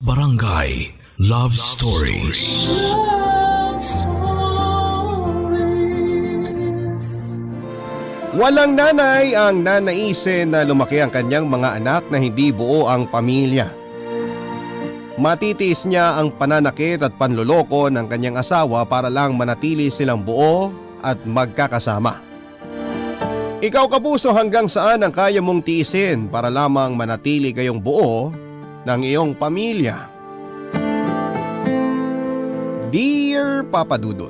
Barangay Love Stories. Love Stories. Walang nanay ang nanaisin na lumaki ang kanyang mga anak na hindi buo ang pamilya. Matitiis niya ang pananakit at panloloko ng kanyang asawa para lang manatili silang buo at magkakasama. Ikaw kapuso, hanggang saan ang kaya mong tiisin para lamang manatili kayong buo ng iyong pamilya? Dear Papa Dudut,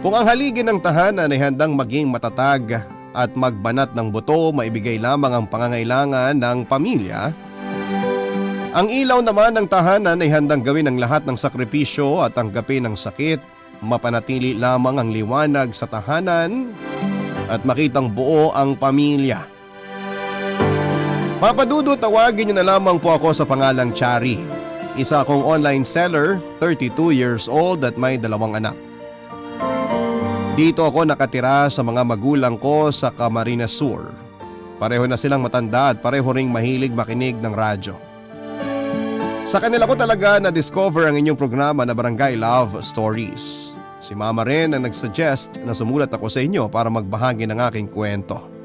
kung ang haligi ng tahanan ay handang maging matatag at magbanat ng buto, maibigay lamang ang pangangailangan ng pamilya, ang ilaw naman ng tahanan ay handang gawin ang lahat ng sakripisyo at tanggapin ang sakit, mapanatili lamang ang liwanag sa tahanan at makitang buo ang pamilya. Papa Dudut, tawagin niyo na lamang po ako sa pangalang Chari. Isa akong online seller, 32 years old at may 2 anak. Dito ako nakatira sa mga magulang ko sa Camarines Sur. Pareho na silang matanda at pareho ring mahilig makinig ng radyo. Sa kanila ko talaga na-discover ang inyong programa na Barangay Love Stories. Si Mama rin ang nagsuggest na sumulat ako sa inyo para magbahagi ng aking kwento.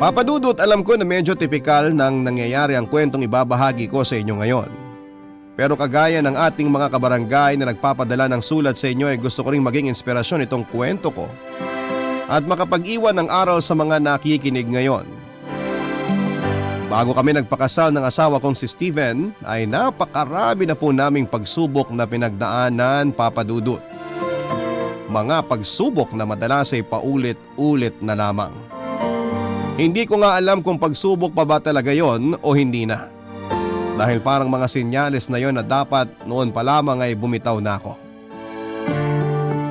Papa Dudut, alam ko na medyo tipikal ng nangyayari ang kwentong ibabahagi ko sa inyo ngayon. Pero kagaya ng ating mga kabarangay na nagpapadala ng sulat sa inyo, ay gusto ko ring maging inspirasyon itong kwento ko at makapag-iwan ng aral sa mga nakikinig ngayon. Bago kami nagpakasal ng asawa kong si Steven, ay napakarami na po naming pagsubok na pinagdaanan, Papa Dudut. Mga pagsubok na madalas ay paulit-ulit na lamang. Hindi ko nga alam kung pagsubok pa ba talaga yon o hindi na. Dahil parang mga senyales na yon na dapat noon pa lamang ay bumitaw na ako.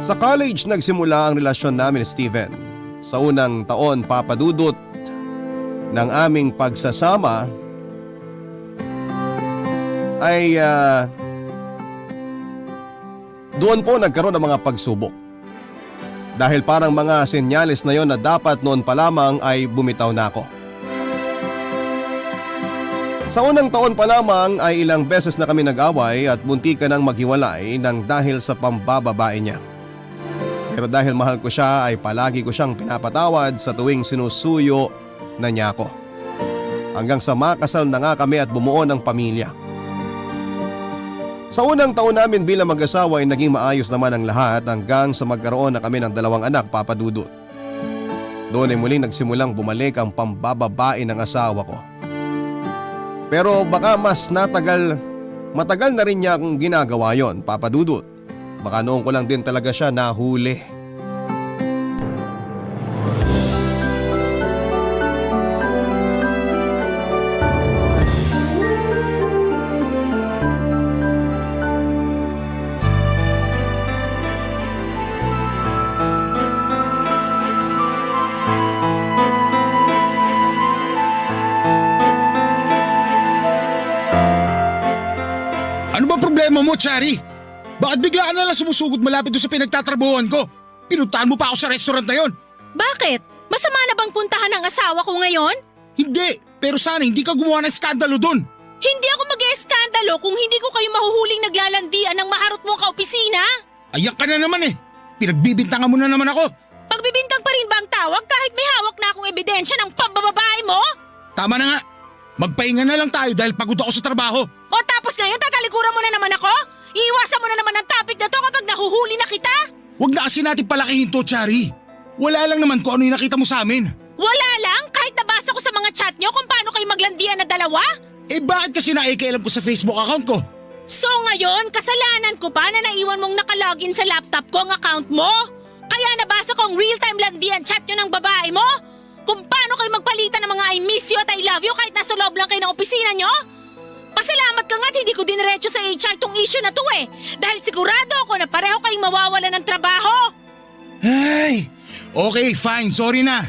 Sa college nagsimula ang relasyon namin ni Steven. Sa unang taon, Papa Dudut, ng aming pagsasama ay doon po nagkaroon ng mga pagsubok. Dahil parang mga senyales na yon na dapat noon pa lamang ay bumitaw na ako. Sa unang taon pa lamang ay ilang beses na kami nag-away at muntikan nang maghiwalay nang dahil sa pambababae niya. Pero dahil mahal ko siya ay palagi ko siyang pinapatawad sa tuwing sinusuyo na niya ako. Hanggang sa makasal na nga kami at bumuo ng pamilya. Sa unang taon namin bilang mag-asawa ay naging maayos naman ang lahat hanggang sa magkaroon na kami ng 2 anak, Papa Dudut. Doon ay muling nagsimulang bumalik ang pambababae ng asawa ko. Pero baka matagal na rin niya akong ginagawa yon, Papa Dudut. Baka noon ko lang din talaga siya nahuli. Problema mo, Chari? Bakit bigla ka nalang sumusugod malapit doon sa pinagtatrabuhan ko? Pinuntahan mo pa ako sa restaurant na yon. Bakit? Masama na bang puntahan ng asawa ko ngayon? Hindi, pero sana hindi ka gumawa ng skandalo doon. Hindi ako mag-eskandalo kung hindi ko kayo mahuhuling naglalandian ng maharot mong kaopisina. Ayan ka na naman eh. Pinagbibintangan mo na naman ako. Pagbibintang pa rin ba ang tawag kahit may hawak na akong ebidensya ng pambababae mo? Tama na nga. Magpahinga na lang tayo dahil pagod ako sa trabaho. O tapos ngayon tatalikuran mo na naman ako? Iiwasan mo na naman ang topic na to kapag nahuhuli na kita? Huwag na kasi natin palakihin to, Chari. Wala lang naman kung ano yung nakita mo sa amin. Wala lang? Kahit nabasa ko sa mga chat nyo kung paano kayo maglandian na 2? Eh bakit kasi naikialam ko sa Facebook account ko? So ngayon, kasalanan ko pa na naiwan mong nakalogin sa laptop ko ang account mo? Kaya nabasa ko ang real-time landian chat nyo ng babae mo? Kung paano kayo magpalitan ng mga I miss you at I love you kahit nasa loob lang kayo ng opisina nyo? Pasalamat ka nga't hindi ko diniretso sa HR tong issue na to eh. Dahil sigurado ako na pareho kayong mawawala ng trabaho. Ay, okay, fine, sorry na.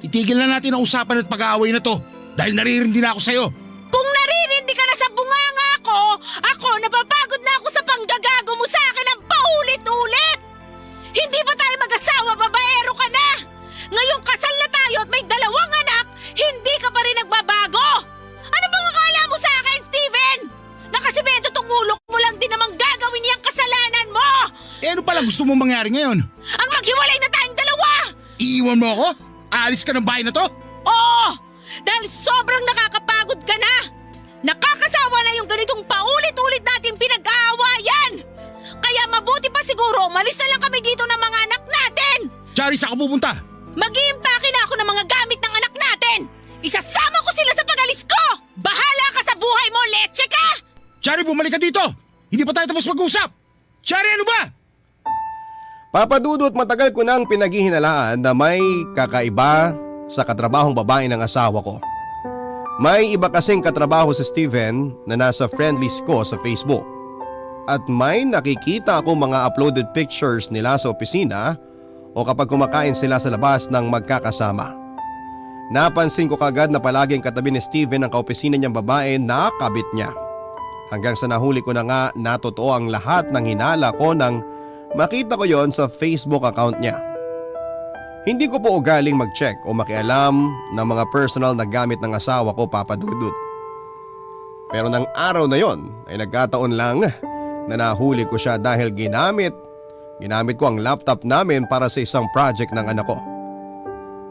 Itigil na natin ang usapan at pag-aaway na to dahil naririndi na ako sa'yo. Kung naririndi ka na sa bunganga ako napapagod na ako sa panggagago mo sa akin ng paulit-ulit. Hindi ba tayo mag-asawa, babaero ka na? Ngayong kasal na tayo at may 2 anak, hindi ka pa rin nagbabago. Ano bang akala mo sa akin, Steven? Ano gusto mong mangyari ngayon? Ang maghiwalay na tayong dalawa! Iiwan mo ako? Aalis ka ng bahay na to? Oo! Dahil sobrang nakakapagod ka na! Nakakasawa na yung ganitong paulit-ulit natin pinag-aawayan! Kaya mabuti pa siguro umalis na lang kami dito ng mga anak natin! Chari, saan ka pupunta? Mag-iimpake na ako ng mga gamit ng anak natin! Isasama ko sila sa pag-alis ko! Bahala ka sa buhay mo, leche ka! Chari, bumalik ka dito! Hindi pa tayo tapos mag-usap! Chari, ano ba? Papa Dudut, matagal ko nang pinaghihinalaan na may kakaiba sa katrabahong babae ng asawa ko. May iba kasing katrabaho si Steven na nasa friend list ko sa Facebook. At may nakikita ako mga uploaded pictures nila sa opisina o kapag kumakain sila sa labas ng magkakasama. Napansin ko kagad na palaging katabi ni Steven ang kaopisina niyang babae na kabit niya. Hanggang sa nahuli ko na nga na totoo ang lahat ng hinala ko nang makita ko yon sa Facebook account niya. Hindi ko po ugaling mag-check o makialam ng mga personal na gamit ng asawa ko, Papa Dudut. Pero ng araw na yon ay nagkataon lang na nahuli ko siya dahil ginamit ko ang laptop namin para sa isang project ng anak ko.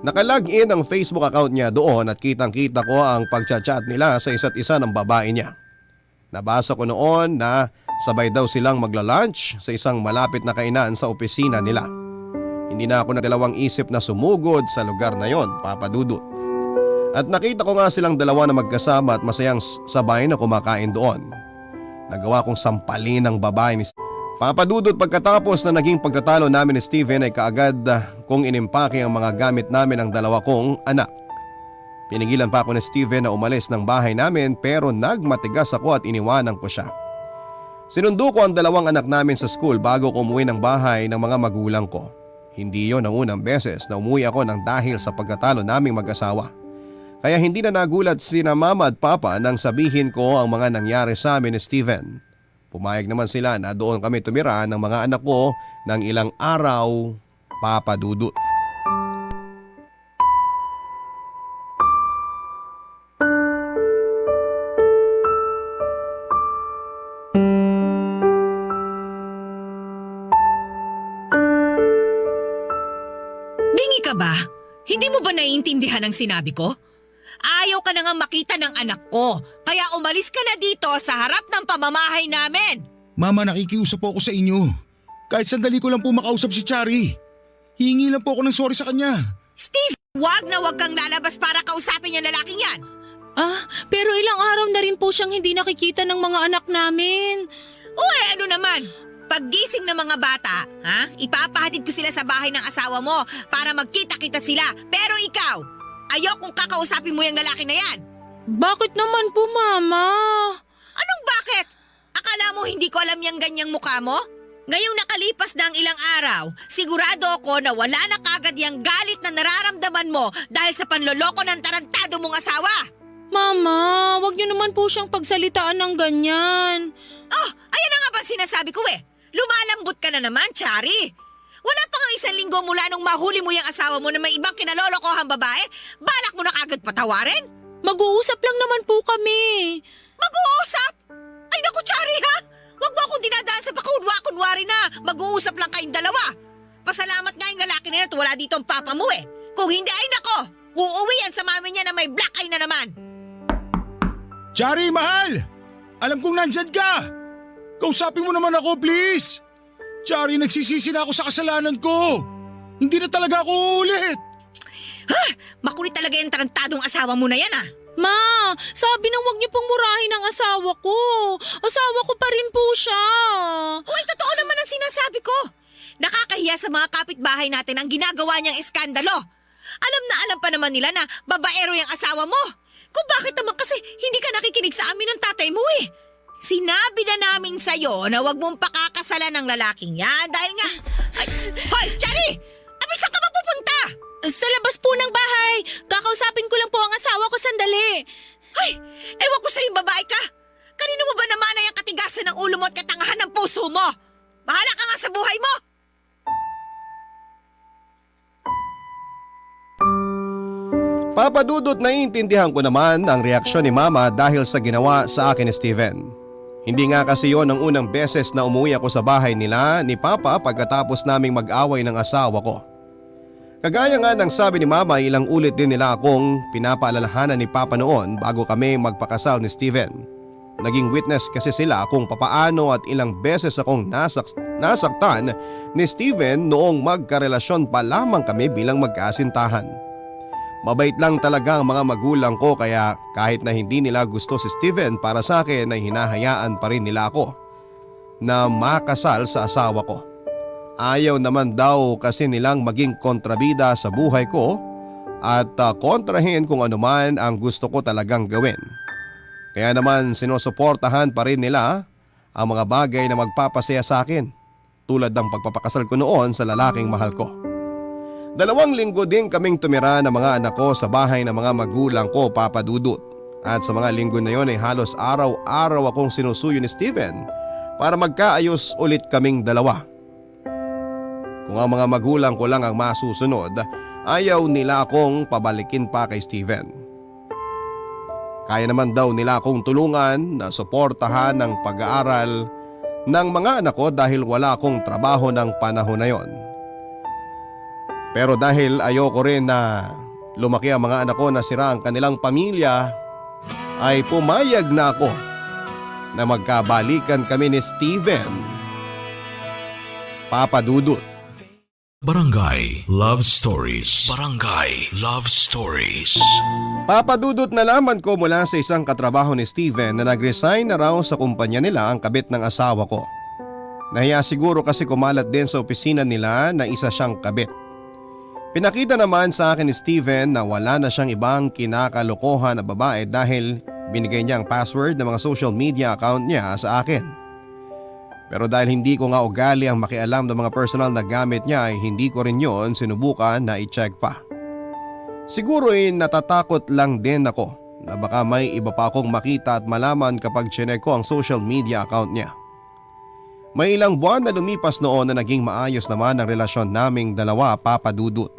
Nakalagin ang Facebook account niya doon at kitang-kita ko ang pagchat-chat nila sa isa't isa ng babae niya. Nabasa ko noon na sabay daw silang magla-lunch sa isang malapit na kainan sa opisina nila. Hindi na ako nagdalawang isip na sumugod sa lugar na yon, Papa Dudut. At nakita ko nga silang dalawa na magkasama at masayang sabay na kumakain doon. Nagawa kong sampalin ng babae ni Papa Dudut. Pagkatapos na naging pagtatalo namin ni Steven ay kaagad kong inimpake ang mga gamit namin ng dalawa kong anak. Pinigilan pa ako ni Steven na umalis ng bahay namin pero nagmatigas ako at iniwanan ko siya. Sinundo ko ang dalawang anak namin sa school bago ko umuwi ng bahay ng mga magulang ko. Hindi yon ang unang beses na umuwi ako ng dahil sa pagkatalo naming mag-asawa. Kaya hindi na nagulat sina Mama at Papa nang sabihin ko ang mga nangyari sa amin ni Steven. Pumayag naman sila na doon kami tumira ng mga anak ko ng ilang araw, Papa Dudut. Bingi ka ba? Hindi mo ba naiintindihan ang sinabi ko? Ayaw ka na nga makita ng anak ko, kaya umalis ka na dito sa harap ng pamamahay namin. Mama, nakikiusap po ako sa inyo. Kahit sandali ko lang po makausap si Chari. Hihingi lang po ako ng sorry sa kanya. Steve, wag kang lalabas para kausapin yung lalaking yan. Pero ilang araw na rin po siyang hindi nakikita ng mga anak namin. Uy, ano naman? Paggising ng mga bata, ipapahatid ko sila sa bahay ng asawa mo para magkita-kita sila. Pero ikaw, ayokong kakausapin mo yung lalaki na yan. Bakit naman po, Mama? Anong bakit? Akala mo hindi ko alam yung ganyang mukha mo? Ngayong nakalipas na ang ilang araw, sigurado ako na wala na kagad yung galit na nararamdaman mo dahil sa panloloko ng tarantado mong asawa. Mama, wag niyo naman po siyang pagsalitaan ng ganyan. Oh, ayan na nga ba sinasabi ko eh. Lumalambot ka na naman, Chari. Wala pa nga isang linggo mula nung mahuli mo yung asawa mo na may ibang kinalolokohang babae, balak mo na kagad patawarin? Mag-uusap lang naman po kami. Mag-uusap? Ay naku, Chari ha! Huwag mo akong dinadaan sa pakunwa-kunwari na mag-uusap lang kayong dalawa. Pasalamat nga yung lalaki na yan at wala dito ang papa mo eh. Kung hindi ay nako, uuwi yan sa mami niya na may black eye na naman. Chari, mahal! Alam kong nandyan ka! Kausapin mo naman ako, please! Chari, nagsisisi na ako sa kasalanan ko. Hindi na talaga ako uulit. Makulit talaga yung tarantadong asawa mo na yan ah. Ma, sabi nang wag niyo pong murahin ang asawa ko. Asawa ko pa rin po siya. Uy, totoo naman ang sinasabi ko. Nakakahiya sa mga kapitbahay natin ang ginagawa niyang eskandalo. Alam na alam pa naman nila na babaero yung asawa mo. Kung bakit naman kasi hindi ka nakikinig sa amin ng tatay mo eh. Sinabi na namin sa'yo na wag mong pakakasalan ng lalaking yan dahil nga… Hoy, Chari! Abi, saan ka mapupunta? Sa labas po ng bahay. Kakausapin ko lang po ang asawa ko sandali. Ay, ewan ko sa'yo babae ka. Kanino mo ba naman ay ang katigasan ng ulo mo at katangahan ng puso mo? Bahala ka nga sa buhay mo! Papa Dudut, naiintindihan ko naman ang reaksyon ni Mama dahil sa ginawa sa akin ni Steven. Hindi nga kasi yon ang unang beses na umuwi ako sa bahay nila ni Papa pagkatapos naming mag-away ng asawa ko. Kagaya nga ng sabi ni Mama, ilang ulit din nila akong pinapaalalahanan ni Papa noon bago kami magpakasal ni Steven. Naging witness kasi sila kung papaano at ilang beses akong nasaktan ni Steven noong magkarelasyon pa lamang kami bilang magkasintahan. Mabait lang talaga ang mga magulang ko kaya kahit na hindi nila gusto si Steven para sa akin ay hinahayaan pa rin nila ako na makasal sa asawa ko. Ayaw naman daw kasi nilang maging kontrabida sa buhay ko at kontrahin kung anuman ang gusto ko talagang gawin. Kaya naman sinusuportahan pa rin nila ang mga bagay na magpapasaya sa akin tulad ng pagpapakasal ko noon sa lalaking mahal ko. 2 linggo din kaming tumira ng mga anak ko sa bahay ng mga magulang ko, Papa Dudut. At sa mga linggo na yon ay halos araw-araw akong sinusuyo ni Steven para magkaayos ulit kaming dalawa. Kung ang mga magulang ko lang ang masusunod, ayaw nila akong pabalikin pa kay Steven. Kaya naman daw nila akong tulungan na suportahan ng pag-aaral ng mga anak ko dahil wala akong trabaho ng panahon na yon. Pero dahil ayoko rin na lumaki ang mga anak ko na sira ang kanilang pamilya, ay pumayag na ako na magkabalikan kami ni Steven. Papa Dudut. Barangay Love Stories. Barangay Love Stories. Papa Dudut, nalaman ko mula sa isang katrabaho ni Steven na nag-resign na raw sa kumpanya nila ang kabit ng asawa ko. Nahiya siguro kasi kumalat din sa opisina nila na isa siyang kabit. Pinakita naman sa akin ni Steven na wala na siyang ibang kinakalokohan na babae dahil binigay niya ang password ng mga social media account niya sa akin. Pero dahil hindi ko nga ugali ang makialam ng mga personal na gamit niya ay hindi ko rin yon sinubukan na i-check pa. Siguro ay natatakot lang din ako na baka may iba pa akong makita at malaman kapag chinek ko ang social media account niya. May ilang buwan na lumipas noon na naging maayos naman ang relasyon naming dalawa, Papa Dudut.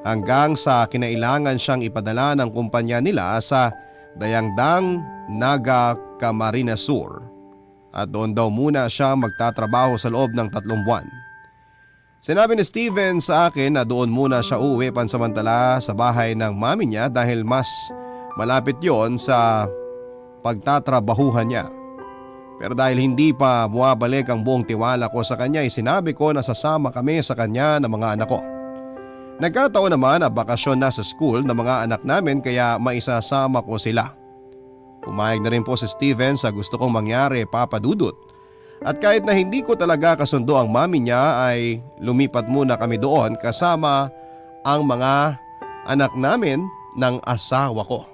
Hanggang sa kinailangan siyang ipadala ng kumpanya nila sa Dayangdang, Naga, Camarines Sur. At doon daw muna siya magtatrabaho sa loob ng 3 buwan. Sinabi ni Steven sa akin na doon muna siya uuwi pansamantala sa bahay ng mami niya dahil mas malapit yon sa pagtatrabahuhan niya. Pero dahil hindi pa buwabalik ang buong tiwala ko sa kanya ay sinabi ko na sasama kami sa kanya ng mga anak ko. Nagkataon naman na bakasyon na sa school ng mga anak namin kaya maisasama ko sila. Pumayag na rin po si Steven sa gusto kong mangyari, Papa Dudut. At kahit na hindi ko talaga kasundo ang mami niya ay lumipat muna kami doon kasama ang mga anak namin ng asawa ko.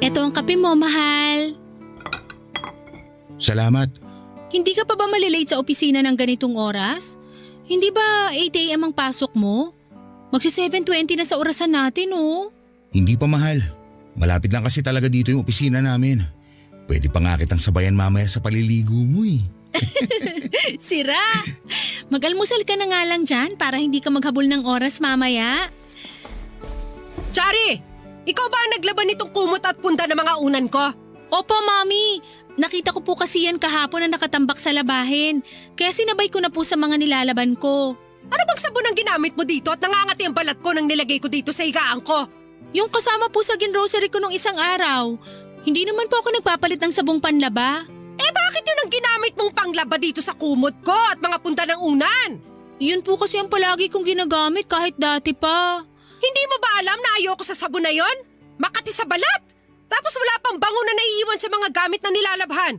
Eto ang kape mo, mahal. Salamat. Hindi ka pa ba malilate sa opisina ng ganitong oras? Hindi ba 8 AM ang pasok mo? Magsi 7:20 na sa orasan natin, oh. Hindi pa, mahal. Malapit lang kasi talaga dito yung opisina namin. Pwede pa nga kitang sabayan mamaya sa paliligo mo eh. Sira! Mag-almusal ka na nga lang dyan para hindi ka maghabol ng oras mamaya. Chari! Ikaw ba ang naglaban nitong kumot at punda ng mga unan ko? Opo, Mami. Nakita ko po kasi yan kahapon na nakatambak sa labahin. Kaya sinabay ko na po sa mga nilalaban ko. Ano bang sabon ang ginamit mo dito at nangangati ang balat ko nang nilagay ko dito sa higaan ko? Yung kasama po sa ginrocery ko nung isang araw. Hindi naman po ako nagpapalit ng sabong panlaba. Eh bakit yun ang ginamit mong panglaba dito sa kumot ko at mga punta ng unan? Yun po kasi ang palagi kong ginagamit kahit dati pa. Hindi mo ba alam na ayoko sa sabon na yon? Makati sa balat! Tapos wala pang bango na naiiwan sa mga gamit na nilalabhan.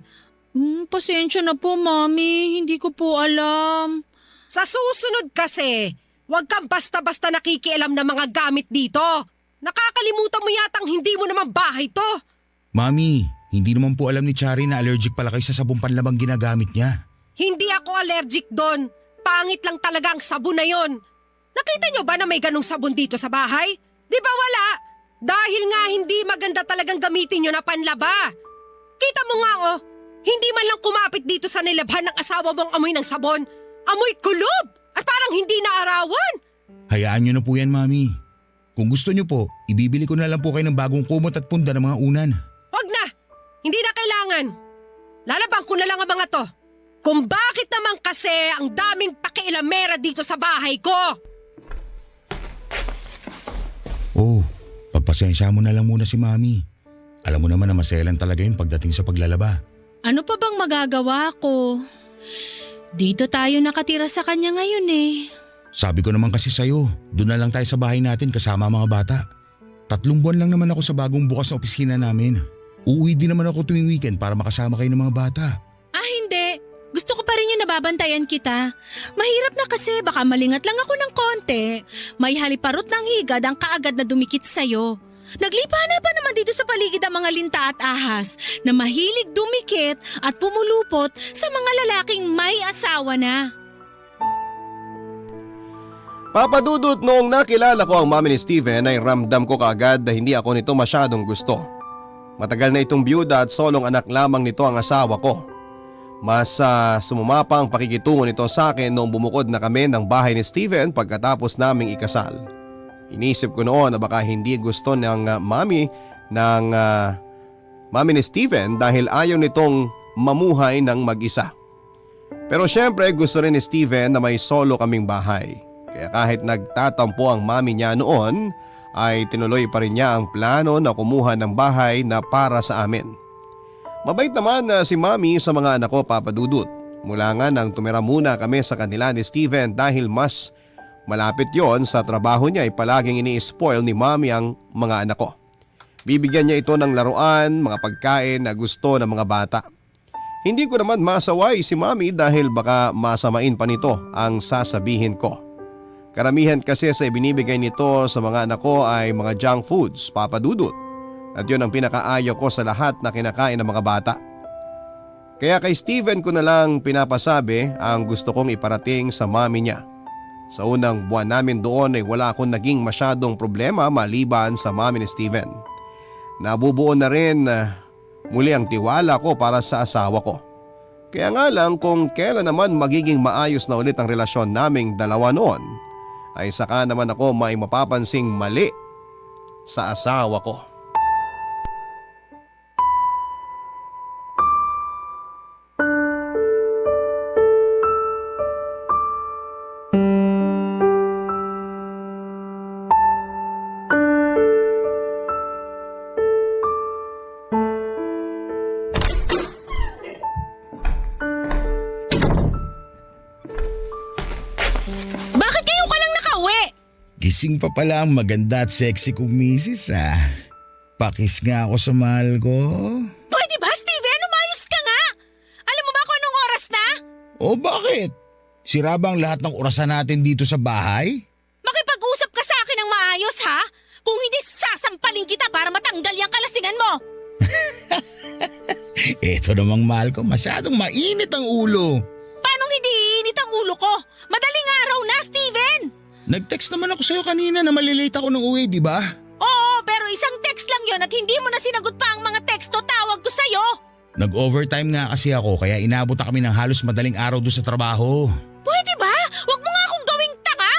Pasensya na po, Mami. Hindi ko po alam. Sa susunod kasi, huwag kang basta-basta nakikialam ng mga gamit dito. Nakakalimutan mo yatang hindi mo naman bahay to. Mami, hindi naman po alam ni Chari na allergic pala kayo sa sabong panlabang ginagamit niya. Hindi ako allergic doon. Pangit lang talaga ang sabon na yon. Nakita nyo ba na may ganong sabon dito sa bahay? Di ba wala? Dahil nga hindi maganda talagang gamitin nyo na panlaba. Kita mo nga oh, hindi man lang kumapit dito sa nilabhan ng asawa mong amoy ng sabon. Amoy kulob at parang hindi naarawan. Hayaan nyo na po yan, Mami. Kung gusto nyo po, ibibili ko na lang po kayo ng bagong kumot at punda ng mga unan. Wag na! Hindi na kailangan. Lalabang ko na lang ang mga to. Kung bakit naman kasi ang daming pakialamera dito sa bahay ko. Oh, pagpasensya mo na lang muna si Mami. Alam mo naman na maselan talaga yun pagdating sa paglalaba. Ano pa bang magagawa ko? Dito tayo nakatira sa kanya ngayon eh. Sabi ko naman kasi sa'yo, doon na lang tayo sa bahay natin kasama ang mga bata. 3 buwan lang naman ako sa bagong bukas na opisina namin. Uuwi din naman ako tuwing weekend para makasama kayo ng mga bata. Ah, hindi. Gusto ko pa rin yung nababantayan kita. Mahirap na kasi baka malingat lang ako ng konti. May haliparot ng higad ang kaagad na dumikit sa'yo. Naglipana pa naman dito sa paligid ang mga linta at ahas na mahilig dumikit at pumulupot sa mga lalaking may asawa na. Papadudot, noong nakilala ko ang mami ni Steven ay ramdam ko kaagad na hindi ako nito masyadong gusto. Matagal na itong byuda at solong anak lamang nito ang asawa ko. Mas sumumapa ang pakikitungo nito sa akin noong bumukod na kami ng bahay ni Steven pagkatapos naming ikasal. Inisip ko noon na baka hindi gusto ng mami ni Steven dahil ayaw nitong mamuhay ng mag-isa. Pero syempre gusto rin ni Steven na may solo kaming bahay. Kaya kahit nagtatampo ang mami niya noon, ay tinuloy pa rin niya ang plano na kumuha ng bahay na para sa amin. Mabait naman si mami sa mga anak ko, Papa Dudut. Mula nga nang tumira muna kami sa kanila ni Steven dahil mas malapit yon sa trabaho niya ay palaging ini-spoil ni mami ang mga anak ko. Bibigyan niya ito ng laruan, mga pagkain na gusto ng mga bata. Hindi ko naman masaway si mami dahil baka masamain pa nito ang sasabihin ko. Karamihan kasi sa ibinibigay nito sa mga anak ko ay mga junk foods, Papa Dudut. At yun ang pinakaayaw ko sa lahat na kinakain ng mga bata. Kaya kay Steven ko na lang pinapasabi ang gusto kong iparating sa mami niya. Sa unang buwan namin doon ay wala akong naging masyadong problema maliban sa mami ni Steven. Nabubuo na rin muli ang tiwala ko para sa asawa ko. Kaya nga lang kung kailan naman magiging maayos na ulit ang relasyon naming dalawa noon, ay saka naman ako may mapapansing mali sa asawa ko. Gising pa pala ang maganda at sexy kong misis ah. Pakis nga ako sa mahal ko. Pwede ba, Steven? Umayos ka nga! Alam mo ba kung anong oras na? O bakit? Sira ba ang lahat ng orasan natin dito sa bahay? Makipag-usap ka sa akin ng maayos, ha? Kung hindi, sasampalin kita para matanggal yung kalasingan mo. Eto namang mahal ko, masyadong mainit ang ulo. Paano hindi iinit ang ulo ko? Madaling araw na, Steven! Nag-text naman ako sa'yo kanina na malilate ako ng uwi, di ba? Oo, pero isang text lang yon at hindi mo na sinagot pa ang mga teksto tawag ko sa'yo. Nag-overtime nga kasi ako kaya inabot na kami ng halos madaling araw doon sa trabaho. Pwede ba? Huwag mo nga akong gawing tanga.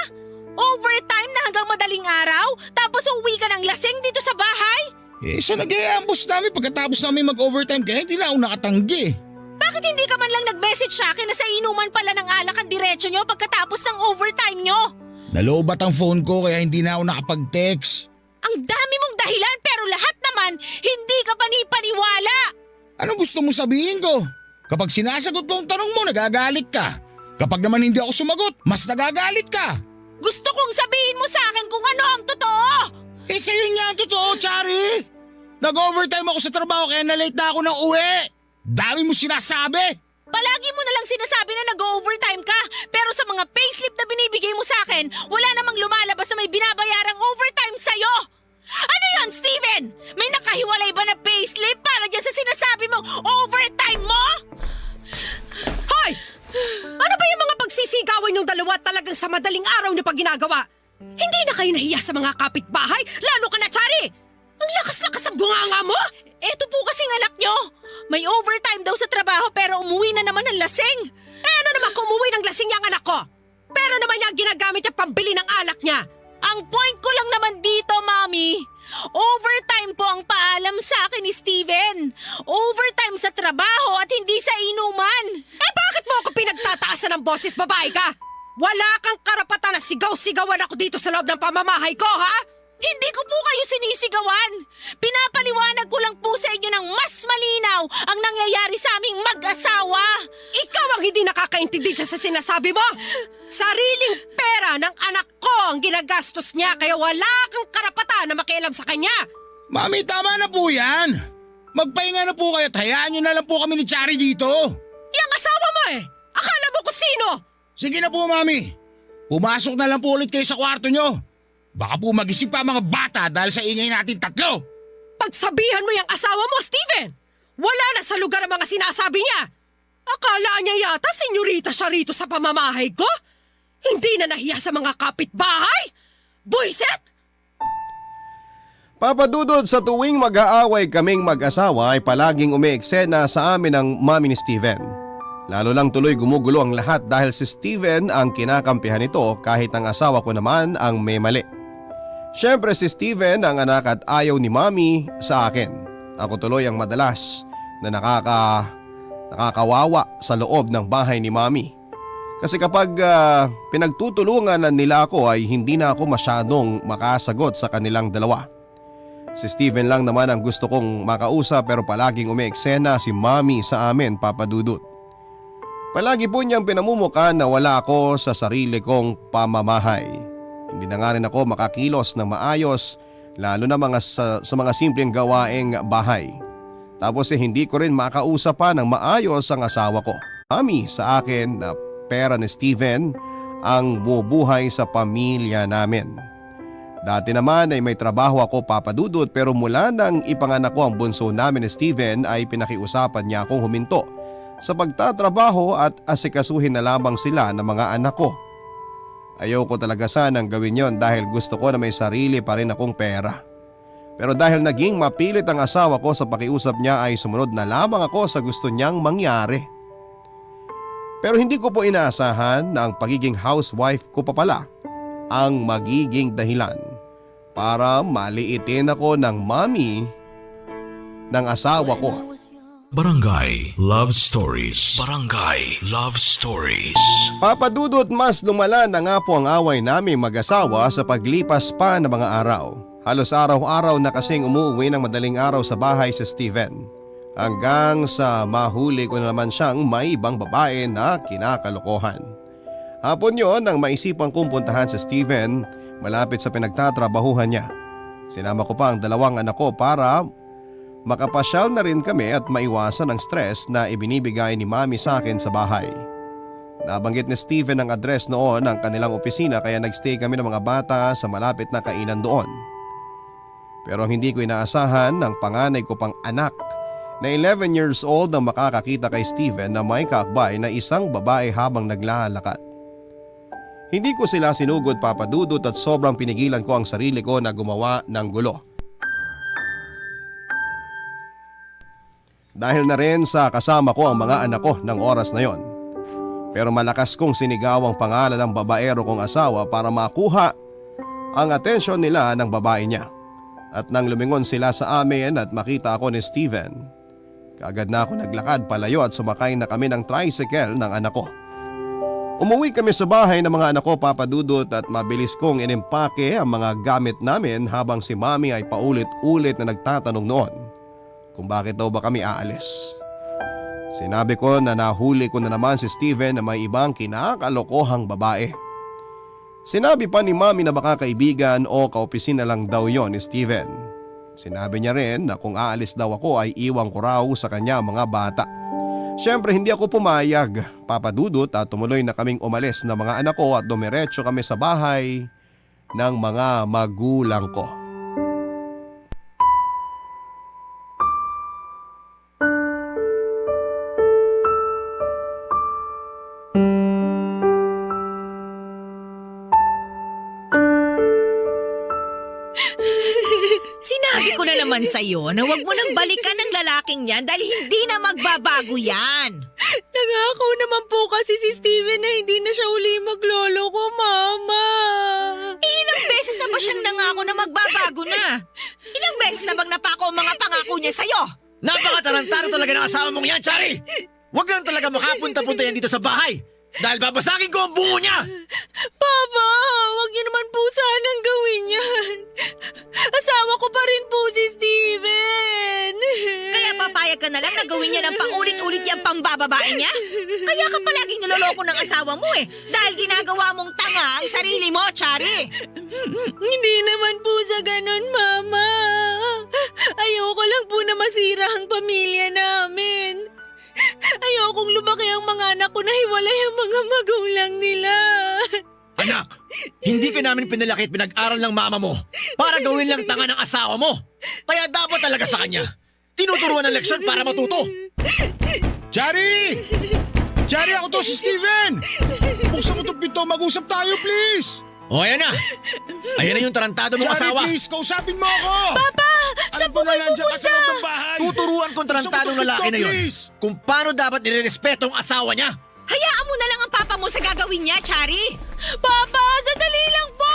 Overtime na hanggang madaling araw, tapos uuwi ka ng lasing dito sa bahay? Sa nag-i-ambos namin pagkatapos namin mag-overtime kaya hindi na ako nakatanggi. Bakit hindi ka man lang nag-message sa akin na sa inuman pala ng alak ang diretsyo nyo pagkatapos ng overtime nyo? Nalobat ang phone ko kaya hindi na ako nakapag-text. Ang dami mong dahilan pero lahat naman hindi ka panipaniwala. Anong gusto mo sabihin ko? Kapag sinasagot ko ang tanong mo, nagagalit ka. Kapag naman hindi ako sumagot, mas nagagalit ka. Gusto kong sabihin mo sa akin kung ano ang totoo. Sa'yo nga ang totoo, Chari. Nag-overtime ako sa trabaho kaya na-late na ako ng uwi. Dami mo sinasabi. Palagi mo na lang sinasabi na nag-overtime ka, pero sa mga payslip na binibigay mo sa akin, wala namang lumalabas na may binabayarang overtime sa'yo! Ano yon, Steven? May nakahiwalay ba na payslip para dyan sa sinasabi mong overtime mo? Hoy! Ano ba yung mga pagsisigawan yung dalawa talagang sa madaling araw niyo pa ginagawa? Hindi na kayo nahiya sa mga kapitbahay, lalo ka na, Chari! Ang lakas-lakas ang bunganga mo! Eto po kasing anak nyo. May overtime daw sa trabaho pero umuwi na naman ng lasing. Ano naman kung umuwi ng lasing yung anak ko? ko. Pera naman niya ang ginagamit niya pambili ng alak niya. Ang point ko lang naman dito, Mami, overtime po ang paalam sa akin ni Steven. Overtime sa trabaho at hindi sa inuman. Eh bakit mo ako pinagtataasan ng boses, babae ka? Wala kang karapatan na sigaw-sigawan ako dito sa loob ng pamamahay ko, ha? Hindi ko po kayo sinisigawan. Pinapaliwanag ko lang po sa inyo ng mas malinaw ang nangyayari sa aming mag-asawa. Ikaw ang hindi nakakaintindi dyan sa sinasabi mo. Sariling pera ng anak ko ang ginagastos niya kaya wala kang karapatan na makialam sa kanya. Mami, tama na po yan. Magpahinga na po kayo at hayaan nyo na lang po kami ni Chari dito. Yang asawa mo eh. Akala mo kung sino? Sige na po, Mami. Pumasok na lang po ulit kayo sa kwarto nyo. Baka po magising pa ang mga bata dahil sa ingay natin tatlo. Pagsabihan mo yung asawa mo, Steven. Wala na sa lugar ang mga sinasabi niya. Akala niya yata senyorita siya rito sa pamamahay ko? Hindi na nahiya sa mga kapitbahay? Buisit! Papa Dudut, sa tuwing mag-aaway kaming mag-asawa ay palaging umeeksena sa amin ang mami ni Steven. Lalo lang tuloy gumugulo ang lahat dahil si Steven ang kinakampihan nito kahit ang asawa ko naman ang may mali. Siyempre si Steven ang anak at ayaw ni mami sa akin. Ako tuloy ang madalas na nakakawawa sa loob ng bahay ni mami. Kasi kapag pinagtutulungan nila ako ay hindi na ako masyadong makasagot sa kanilang dalawa. Si Steven lang naman ang gusto kong makausap pero palaging umeeksena si mami sa amin, Papa Dudut. Palagi po niyang pinamumuka na wala ako sa sarili kong pamamahay. Hindi na nga rin ako makakilos ng maayos lalo na sa mga simpleng gawaing bahay. Tapos hindi ko rin makausap pa ng maayos ang asawa ko. Mami sa akin na pera ni Steven ang bubuhay sa pamilya namin. Dati naman ay may trabaho ako, Papa Dudut, pero mula nang ipanganak ko ang bunso namin ni Steven ay pinakiusapan niya akong huminto sa pagtatrabaho at asikasuhin na lamang sila ng mga anak ko. Ayaw ko talaga sanang gawin yon dahil gusto ko na may sarili pa rin akong pera. Pero dahil naging mapilit ang asawa ko sa pakiusap niya ay sumunod na lamang ako sa gusto niyang mangyari. Pero hindi ko po inaasahan na ang pagiging housewife ko pa pala ang magiging dahilan para maliitin ako ng mami ng asawa ko. Barangay Love Stories. Barangay Love Stories. Papa Dudut, mas lumala na nga po ang away namin mag-asawa sa paglipas pa ng mga araw. Halos araw-araw na kasing umuwi ng madaling araw sa bahay si Steven. Hanggang sa mahuli ko na naman siyang may ibang babae na kinakalokohan. Hapon yon nang maisipang kong puntahan si Steven malapit sa pinagtatrabahuhan niya. Sinama ko pa ang dalawang anak ko para makapasyal na rin kami at maiwasan ang stress na ibinibigay ni mami sa akin sa bahay. Nabanggit ni Steven ang address noon ng kanilang opisina kaya nagstay kami ng mga bata sa malapit na kainan doon. Pero ang hindi ko inaasahan ng panganay ko pang anak na 11 years old ang makakakita kay Steven na may kaakbay na isang babae habang naglalakad. Hindi ko sila sinugod, Papa Dudut, at sobrang pinigilan ko ang sarili ko na gumawa ng gulo. Dahil na rin sa kasama ko ang mga anak ko ng oras na yon. Pero malakas kong sinigaw ang pangalan ng babaero kong asawa para makuha ang atensyon nila ng babae niya. At nang lumingon sila sa amin at makita ako ni Steven, kaagad na ako naglakad palayo at sumakay na kami ng tricycle ng anak ko. Umuwi kami sa bahay ng mga anak ko, Papa Dudut, at mabilis kong inimpake ang mga gamit namin habang si Mami ay paulit-ulit na nagtatanong noon kung bakit daw ba kami aalis. Sinabi ko na nahuli ko na naman si Steven na may ibang kinakalokohang babae. Sinabi pa ni Mami na baka kaibigan o kaopisina lang daw yon ni Steven. Sinabi niya rin na kung aalis daw ako ay iwan ko raw sa kanya mga bata. Siyempre hindi ako pumayag, Papa Dudut, at tumuloy na kaming umalis na mga anak ko at dumiretso kami sa bahay ng mga magulang ko. Sinabi ko na naman sa'yo na huwag mo nang balikan ng lalaking yan dahil hindi na magbabago yan. Nangako naman po kasi si Steven na hindi na siya uli beses na bang napako ang mga pangako niya sa'yo? Napakatarantado talaga ng asawa mong yan, Chari! Huwag lang talaga makapunta-punta yan dito sa bahay dahil babasagin ko ang bungo niya! Papa, huwag niyo naman po sanang gawin yan. Asawa ko pa rin po si Steven. Kaya papayag ka na lang na gawin niya ng paulit-ulit yung pambababae niya? Kaya ka palaging niloloko ng asawa mo dahil ginagawa mong tanga ang sarili mo, Chari. Hindi naman po sa ganun, Mama. Ayoko lang po na masira ang pamilya namin. Ayokong lumaki ang mga anak ko na hiwalay ang mga magulang nila. Anak, hindi ka namin pinalaki at pinag-aral ng mama mo para gawin lang tanga ng asawa mo. Kaya dapat talaga sa kanya. Tinuturuan ng leksyon para matuto. Chari! Chari, ako to si Steven! Buksan mo itong pinto, mag-usap tayo, please! O, ayan na. Ayan na yung tarantado mong Chari, asawa. please, kausapin mo ako! Papa! Alam ko na nandiyan ka sa loob ng bahay! Tuturuan kong tarantadong Buksan mo itong lalaki pinto, na yun please! kung paano dapat nirerespeto ang asawa niya. Hayaan mo na lang ang papa mo sa gagawin niya, Chari. Papa, sandali lang po!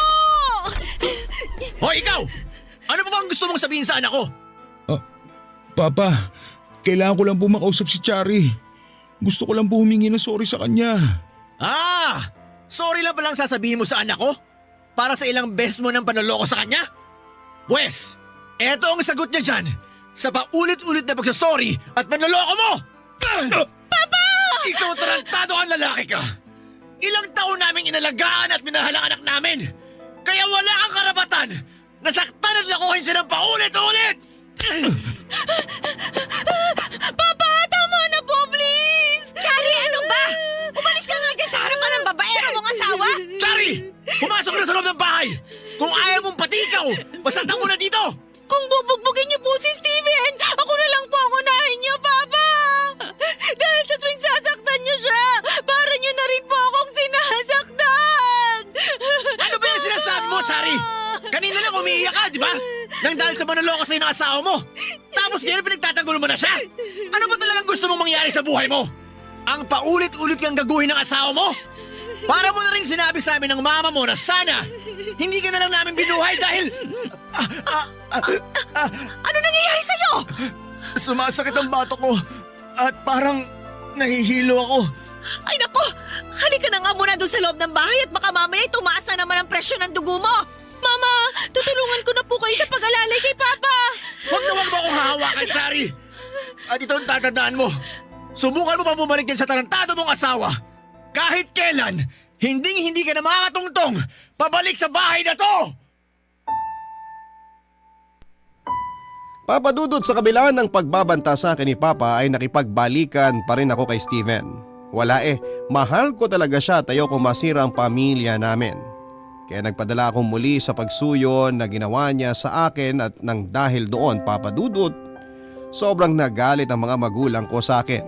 O, ikaw! Ano pa bang gusto mong sabihin sa anak ko? Papa, kailangan ko lang po makausap si Chari. Gusto ko lang po humingi ng sorry sa kanya. Sorry lang palang sasabihin mo sa anak ko? Para sa ilang beses mo ng panloloko sa kanya? Pwes, eto ang sagot niya dyan sa paulit-ulit na pagsasorry at panloloko mo! Papa! Ikaw tarantado ang lalaki ka! Ilang taon naming inalagaan at minahal ang anak namin! Kaya wala kang karapatan na saktan at lakuhin siya ng paulit-ulit! Papa, tama na po, please! Chari, ano ba? Umalis ka nga dyan sa harapan ng babaero mong asawa! Chari! Pumasok ka na sa loob ng bahay! Kung ayaw mong pati ikaw, masaktan mo na dito! Kung bubugbugin niyo po si Steven, ako na lang po ang unahin niyo, Papa! Dahil sa tuwing sasaktan niyo siya, para niyo na rin po akong sinasaktan! Ano ba yung sinasabi mo, Chari? Kanina lang umiiyak ka, di ba? Nang dahil sa manloloko sa'yo ng asawa mo. Tapos ngayon pinagtatanggol mo na siya. Ano ba talagang gusto mong mangyari sa buhay mo? Ang paulit-ulit kang gaguhin ng asawa mo? Para mo na rin sinabi sa amin ng mama mo na sana hindi ka na lang namin binuhay dahil... Ano nangyayari sa'yo? Sumasakit ang bato ko at parang nahihilo ako. Ay nako, halika na nga muna doon sa loob ng bahay at baka mamaya tumaas na naman ang presyo ng dugo mo. Mama, tutulungan ko na po kayo sa pag-alalay kay Papa. Huwag na huwag mo akong hahawakan, Chari. At ito ang tatandaan mo. Subukan mo pa bumalik din sa tarantado mong asawa. Kahit kailan, hindi ka na makakatungtong pabalik sa bahay na to! Papadudot sa kabila ng pagbabanta sa akin ni Papa ay nakipagbalikan pa rin ako kay Steven. Wala mahal ko talaga siya at ayoko masira ang pamilya namin. Kaya nagpadala akong muli sa pagsuyon na ginawa niya sa akin at nang dahil doon, Papadudot, sobrang nagalit ang mga magulang ko sa akin.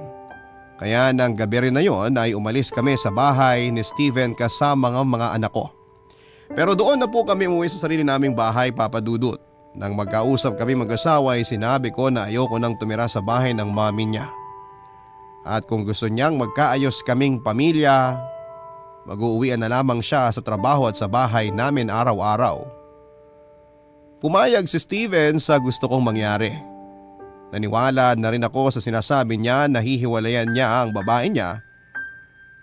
Kaya nang gabi rin na yon ay umalis kami sa bahay ni Steven kasama ng mga anak ko. Pero doon na po kami umuwi sa sarili naming bahay, Papadudot. Nang magkausap kami mag-asawa ay sinabi ko na ayoko nang tumira sa bahay ng mami niya. At kung gusto niyang magkaayos kaming pamilya, mag-uuwian na lamang siya sa trabaho at sa bahay namin araw-araw. Pumayag si Steven sa gusto kong mangyari. Naniwala na rin ako sa sinasabi niya na hihiwalayan niya ang babae niya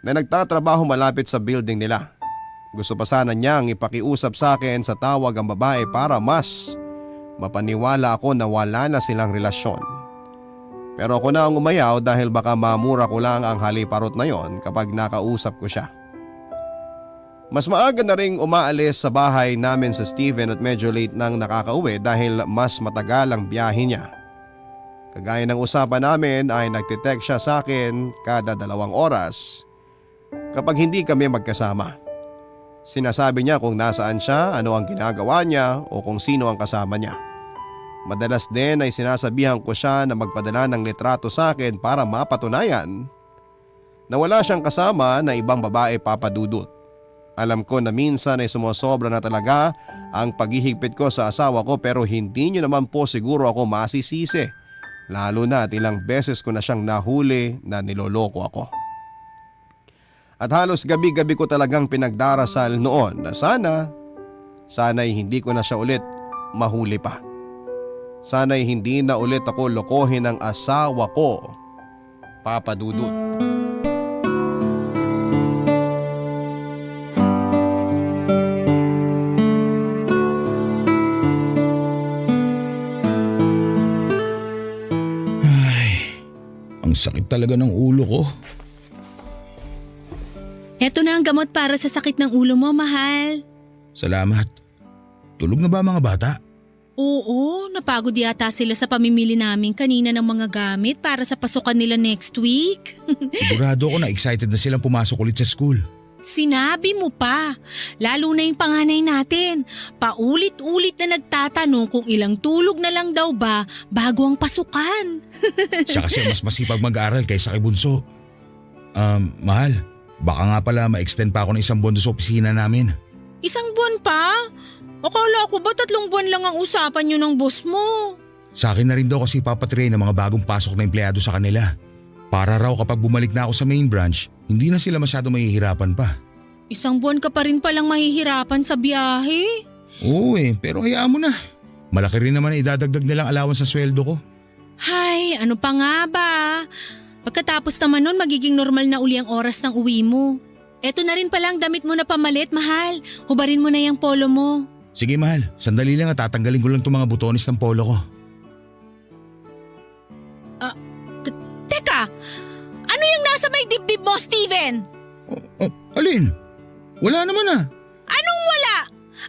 na nagtatrabaho malapit sa building nila. Gusto pa sana niyang ipakiusap sa akin sa tawag ang babae para mas mapaniwala ako na wala na silang relasyon. Pero ako na ang umayaw dahil baka mamura ko lang ang haliparot na yon kapag nakausap ko siya. Mas maaga na ring umaalis sa bahay namin sa Steven at medyo late nang nakakauwi dahil mas matagal ang biyahe niya. Kagaya ng usapan namin ay nagtitext siya sa akin kada 2 oras kapag hindi kami magkasama. Sinasabi niya kung nasaan siya, ano ang ginagawa niya o kung sino ang kasama niya. Madalas din ay sinasabihan ko siya na magpadala ng litrato sa akin para mapatunayan na wala siyang kasama na ibang babae, Papadudot. Alam ko na minsan ay sumosobra na talaga ang paghihigpit ko sa asawa ko pero hindi niyo naman po siguro ako masisisi. Lalo na at ilang beses ko na siyang nahuli na niloloko ako. At halos gabi-gabi ko talagang pinagdarasal noon na sana'y hindi ko na siya ulit mahuli pa. Sana'y hindi na ulit ako lokohin ng asawa ko, Papa Dudut. Ang sakit talaga ng ulo ko. Eto na ang gamot para sa sakit ng ulo mo, mahal. Salamat. Tulog na ba mga bata? Oo, napagod yata sila sa pamimili namin kanina ng mga gamit para sa pasukan nila next week. Sigurado ako na excited na silang pumasok ulit sa school. Sinabi mo pa, lalo na yung panganay natin. Paulit-ulit na nagtatanong kung ilang tulog na lang daw ba bago ang pasukan. Siya kasi mas masipag mag-aral kaysa kay Bunso. Mahal, baka nga pala ma-extend pa ako ng 1 buwan doon sa opisina namin. 1 buwan pa? Akala ko ba 3 buwan lang ang usapan nyo ng boss mo? Sa akin na rin daw kasi papatrain ng mga bagong pasok na empleyado sa kanila. Para raw kapag bumalik na ako sa main branch, hindi na sila masyado mahihirapan pa. 1 buwan ka pa rin palang mahihirapan sa biyahe. Oo pero hayaan mo na. Malaki rin naman na idadagdag nilang allowance sa sweldo ko. Hay, ano pa nga ba? Pagkatapos naman nun, magiging normal na uli ang oras ng uwi mo. Eto na rin pala ang damit mo na pamalit, mahal. Hubarin mo na yung polo mo. Sige mahal, sandali lang at tatanggalin ko lang itong mga butones ng polo ko. Teka, ano yung nasa may dibdib mo, Steven? Alin? Wala naman ah. Anong wala?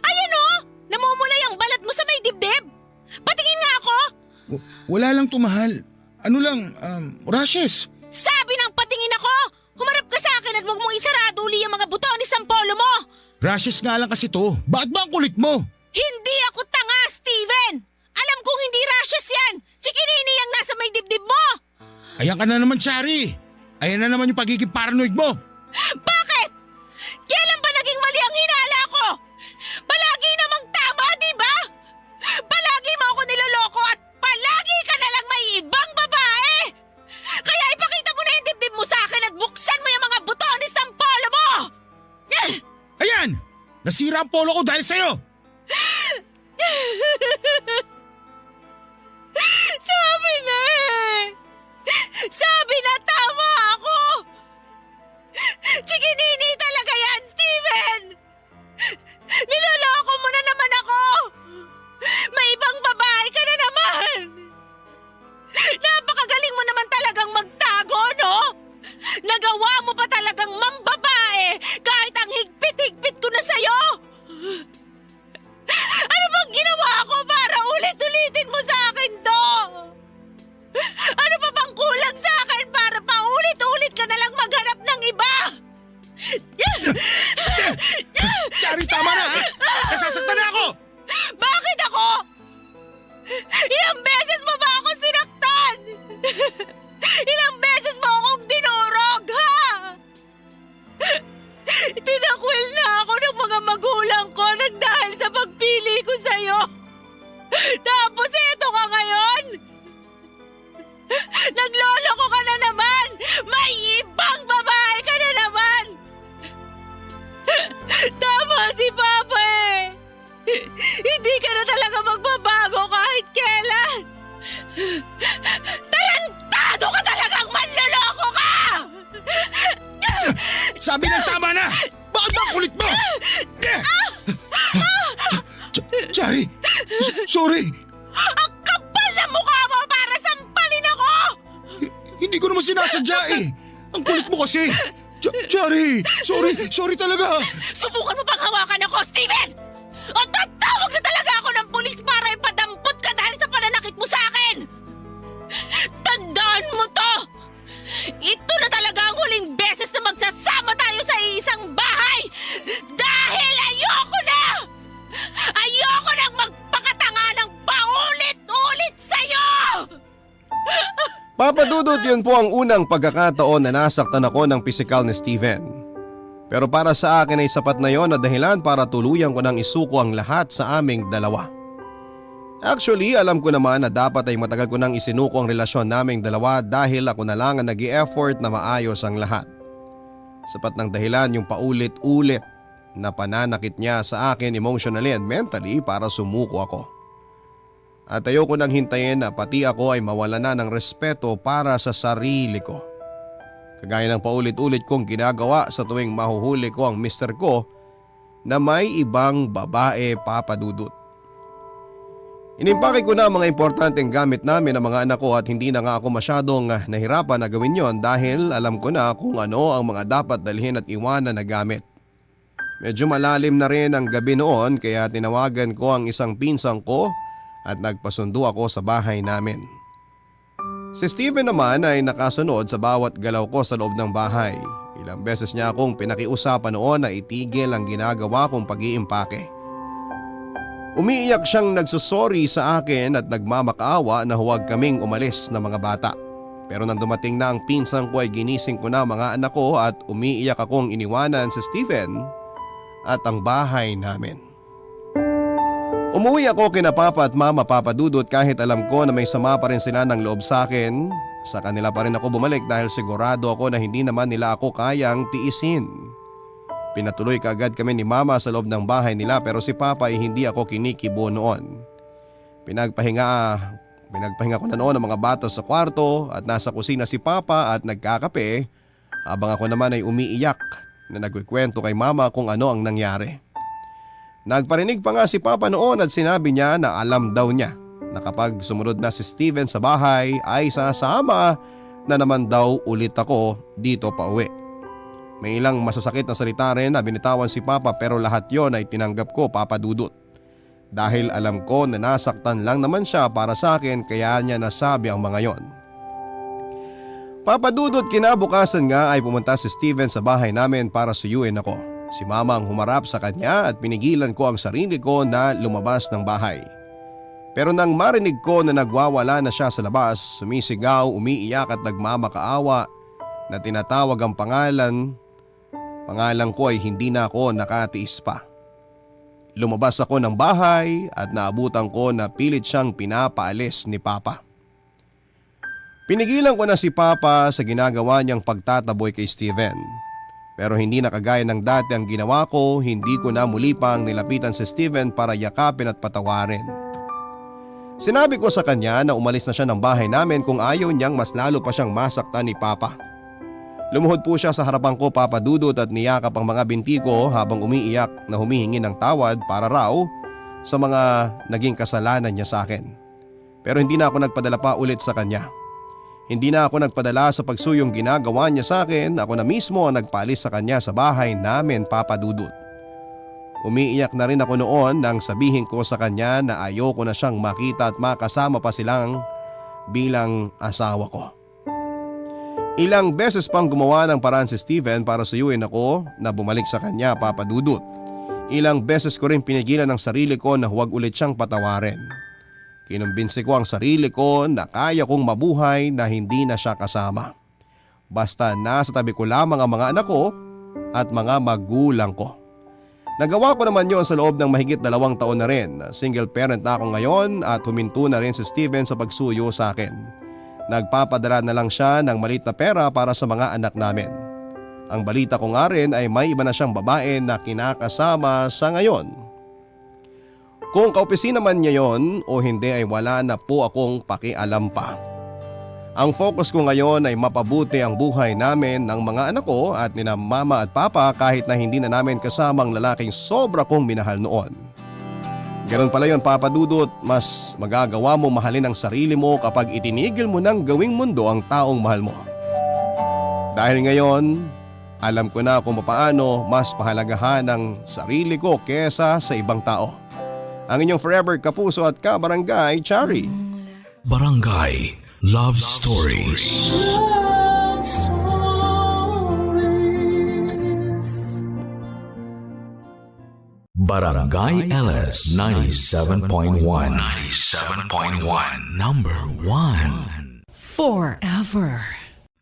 Ayan o, namumulay ang balat mo sa may dibdib. Patingin nga ako. Wala lang to mahal. Ano lang, rashes. Sabi ng patingin ako. Humarap ka sa akin at huwag mong isarado uli ang mga butones ng polo mo. Rashes nga lang kasi to. Bakit ba ang kulit mo? Hindi ako tanga, Steven. Alam kong hindi rashes yan. Chikinini ang nasa may dibdib mo. Ayan ka na naman, Chari. Ayan na naman yung pagiging paranoid mo. Bakit? Kailan ba naging mali ang hinala ko? Palagi namang tama, di ba? Palagi mo ako niloloko at palagi ka na lang may ibang babae. Kaya ipakita mo na yung dibdib mo sa akin at buksan mo yung mga butones ng polo mo. Ayan! Nasira ang polo ko dahil sa'yo. Sabi na eh. Sabi na tama ako. Chikinini talaga yan, Steven. Niloloko mo na naman ako. May ibang babae ka na naman. Napakagaling mo naman talagang magtago, no? Nagawa mo pa talagang mambabae kahit ang higpit-higpit ko na sa'yo. Ano bang ginawa ko para ulit-ulitin mo sa akin to? Ano pa bang kulang sa akin para paulit-ulit ka na lang maghanap ng iba? Chari, tama na ha? Nasasaktan na ako! Bakit ako? Ilang beses mo ba ako sinaktan? Ilang beses mo akong dinurog, ha? Tinakwil na ako ng mga magulang ko nang dahil sa pagpili ko sa'yo. Tapos eto ka ngayon? Nagloloko ka na naman! May ibang babae ka na naman! Tama si Papa eh! Hindi ka na talaga magbabago kahit kailan! Tarantado ka talagang manloloko ka! Sabi ng tama na! Bakit ba ang kulit mo? Chari! Sorry! Ang kapal na mukha mo para sampalin ako! Hindi ko naman sinasadya eh! Ang kulit mo kasi! Chari! Sorry talaga! Subukan mo bang hawakan ako, Steven? O tatawag na talaga ako ng pulis para ipadampot ka dahil sa pananakit mo sa akin! Tandaan mo to! Ito na talaga ang huling beses na magsasama tayo sa iisang bahay! Dahil ayoko na! Ayoko nang magpakatanga ng paulit-ulit sa'yo! Papa Dudut, yun po ang unang pagkakataon na nasaktan ako ng pisikal ni Steven. Pero para sa akin ay sapat na yon na dahilan para tuluyan ko nang isuko ang lahat sa aming dalawa. Actually, alam ko naman na dapat ay matagal ko nang isinuko ang relasyon naming dalawa dahil ako na lang ang nag-i-effort na maayos ang lahat. Sapat ng dahilan yung paulit-ulit na pananakit niya sa akin emotionally and mentally para sumuko ako. At ayoko nang hintayin na pati ako ay mawala na ng respeto para sa sarili ko. Kagaya ng paulit-ulit kong ginagawa sa tuwing mahuhuli ko ang mister ko na may ibang babae, Papa Dudut. Inimpake ko na ang mga importanteng gamit namin ng mga anak ko at hindi na nga ako masyadong nahirapan na gawin yon dahil alam ko na kung ano ang mga dapat dalhin at iwanan na gamit. Medyo malalim na rin ang gabi noon kaya tinawagan ko ang isang pinsang ko at nagpasundo ako sa bahay namin. Si Steven naman ay nakasunod sa bawat galaw ko sa loob ng bahay. Ilang beses niya akong pinakiusapan noon na itigil ang ginagawa kong pag-iimpake. Umiiyak siyang nagsusori sa akin at nagmamakaawa na huwag kaming umalis na mga bata. Pero nang dumating na ang pinsang ko ay ginising ko na mga anak ko at umiiyak akong iniwanan si Steven at ang bahay namin. Umuwi ako kina Papa at Mama Papa Dudut kahit alam ko na may sama pa rin sila ng loob sa akin. Sa kanila pa rin ako bumalik dahil sigurado ako na hindi naman nila ako kayang tiisin. Pinatuloy kaagad kami ni Mama sa loob ng bahay nila pero si Papa ay hindi ako kinikibo noon. Pinagpahinga ko na noon ang mga bata sa kwarto at nasa kusina si Papa at nagkakape habang ako naman ay umiiyak na nagkikwento kay Mama kung ano ang nangyari. Nagparinig pa nga si Papa noon at sinabi niya na alam daw niya na kapag sumunod na si Steven sa bahay ay sasama na naman daw ulit ako dito pa uwi. May ilang masasakit na salita rin na binitawan si Papa pero lahat yon ay tinanggap ko, Papa Dudut. Dahil alam ko na nasaktan lang naman siya para sa akin kaya niya nasabi ang mga yon. Papa Dudut, kinabukasan nga ay pumunta si Steven sa bahay namin para suyuin ako. Si Mama ang humarap sa kanya at pinigilan ko ang sarili ko na lumabas ng bahay. Pero nang marinig ko na nagwawala na siya sa labas, sumisigaw, umiiyak at nagmamakaawa na tinatawag ang pangalan ko ay hindi na ako nakatiis pa. Lumabas ako ng bahay at naabutan ko na pilit siyang pinapaalis ni Papa. Pinigilan ko na si Papa sa ginagawa niyang pagtataboy kay Steven. Pero hindi na kagaya ng dati ang ginawa ko, hindi ko na muli pang nilapitan si Steven para yakapin at patawarin. Sinabi ko sa kanya na umalis na siya ng bahay namin kung ayaw niyang mas lalo pa siyang masaktan ni Papa. Lumuhod po siya sa harapan ko, Papa Dudut, at niyakap ang mga binti ko habang umiiyak na humihingi ng tawad para raw sa mga naging kasalanan niya sa akin. Pero hindi na ako nagpadala pa ulit sa kanya. Hindi na ako nagpadala sa pagsuyong ginagawa niya sa akin, ako na mismo ang nagpaalis sa kanya sa bahay namin, Papa Dudut. Umiiyak na rin ako noon nang sabihin ko sa kanya na ayoko na siyang makita at makasama pa silang bilang asawa ko. Ilang beses pang gumawa ng paraan si Steven para suyuin ako na bumalik sa kanya, Papa Dudut. Ilang beses ko rin pinigilan ang sarili ko na huwag ulit siyang patawarin. Kinumbinsi ko ang sarili ko na kaya kong mabuhay na hindi na siya kasama. Basta nasa tabi ko lamang ang mga anak ko at mga magulang ko. Nagawa ko naman yon sa loob ng mahigit 2 taon na rin. Single parent na ako ngayon at huminto na rin si Steven sa pagsuyo sa akin. Nagpapadala na lang siya ng maliit na pera para sa mga anak namin. Ang balita ko nga rin ay may iba na siyang babae na kinakasama sa ngayon. Kung kaopisina man niya yon o hindi ay wala na po akong pakialam pa. Ang focus ko ngayon ay mapabuti ang buhay namin ng mga anak ko at nina Mama at Papa kahit na hindi na namin kasama ang lalaking sobra kong minahal noon. Ganun pala yon, Papa Dudut, mas magagawa mo mahalin ang sarili mo kapag itinigil mo ng gawing mundo ang taong mahal mo. Dahil ngayon, alam ko na kung paano mas pahalagahan ang sarili ko kesa sa ibang tao. Ang inyong forever kapuso at kabarangay, Chari. Barangay Love Stories. Barangay LS 97.1. 97.1. Number 1. Forever.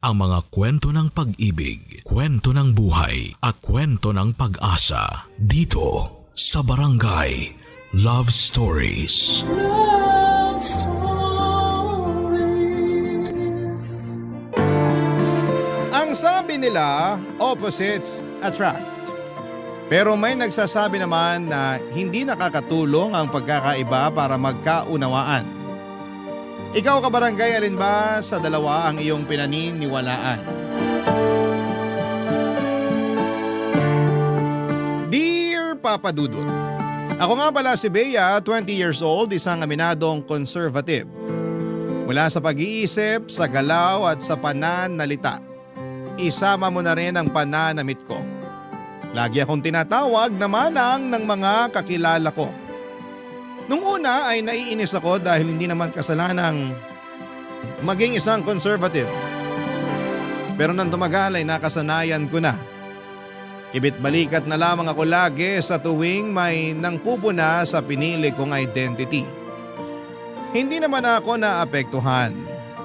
Ang mga kwento ng pag-ibig, kwento ng buhay, at kwento ng pag-asa dito sa Barangay Love Stories. Love Stories. Ang sabi nila, opposites attract. Pero may nagsasabi naman na hindi nakakatulong ang pagkakaiba para magkaunawaan. Ikaw kabarangay, alin ba sa dalawa ang iyong pinaniniwalaan? Dear Papa Dudut, ako nga pala si Bea, 20 years old, isang aminadong conservative. Mula sa pag-iisip, sa galaw at sa pananalita, isama mo na rin ang pananamit ko. Lagi akong tinatawag na manang ng mga kakilala ko. Nung una ay naiinis ako dahil hindi naman kasalanang maging isang conservative. Pero nang tumagal ay nakasanayan ko na. Kibit-balikat na lamang ako lagi sa tuwing may nangpupuna sa pinili kong identity. Hindi naman ako naapektuhan.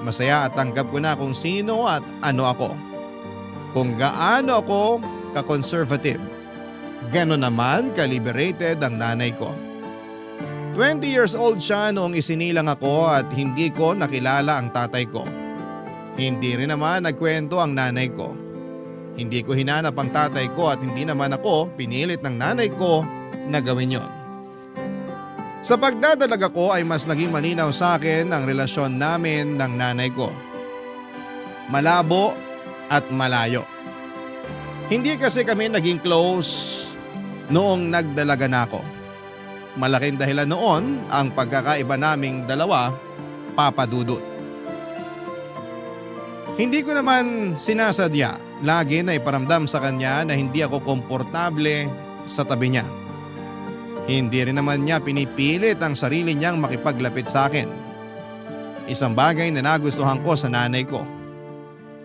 Masaya at tanggap ko na kung sino at ano ako. Kung gaano ako ka-conservative. Ganon naman ka-liberated ang nanay ko. 20 years old siya noong isinilang ako at hindi ko nakilala ang tatay ko. Hindi rin naman nagkwento ang nanay ko. Hindi ko hinanap ang tatay ko at hindi naman ako pinilit ng nanay ko na gawin yon. Sa pagdadalag ko ay mas naging malinaw sa akin ang relasyon namin ng nanay ko. Malabo at malayo. Hindi kasi kami naging close noong nagdalaga na ako. Malaking dahilan noon ang pagkakaiba naming dalawa, Papa Dudut. Hindi ko naman sinasadya, lagi na iparamdam sa kanya na hindi ako komportable sa tabi niya. Hindi rin naman niya pinipilit ang sarili niyang makipaglapit sa akin. Isang bagay na nagustuhan ko sa nanay ko.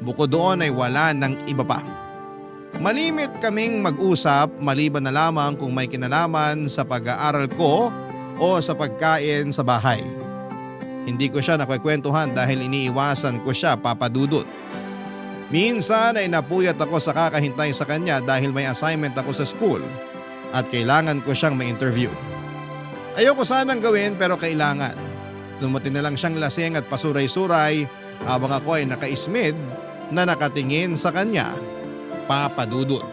Bukod doon ay wala ng iba pa. Malimit kaming mag-usap maliban na lamang kung may kinalaman sa pag-aaral ko o sa pagkain sa bahay. Hindi ko siya nakikwentuhan dahil iniiwasan ko siya, Papa Dudut. Minsan ay napuyat ako sa kakahintay sa kanya dahil may assignment ako sa school at kailangan ko siyang ma-interview. Ayoko sanang gawin pero kailangan. Dumating na lang siyang lasing at pasuray-suray habang ako ay nakaismid na nakatingin sa kanya, Papa Dudut.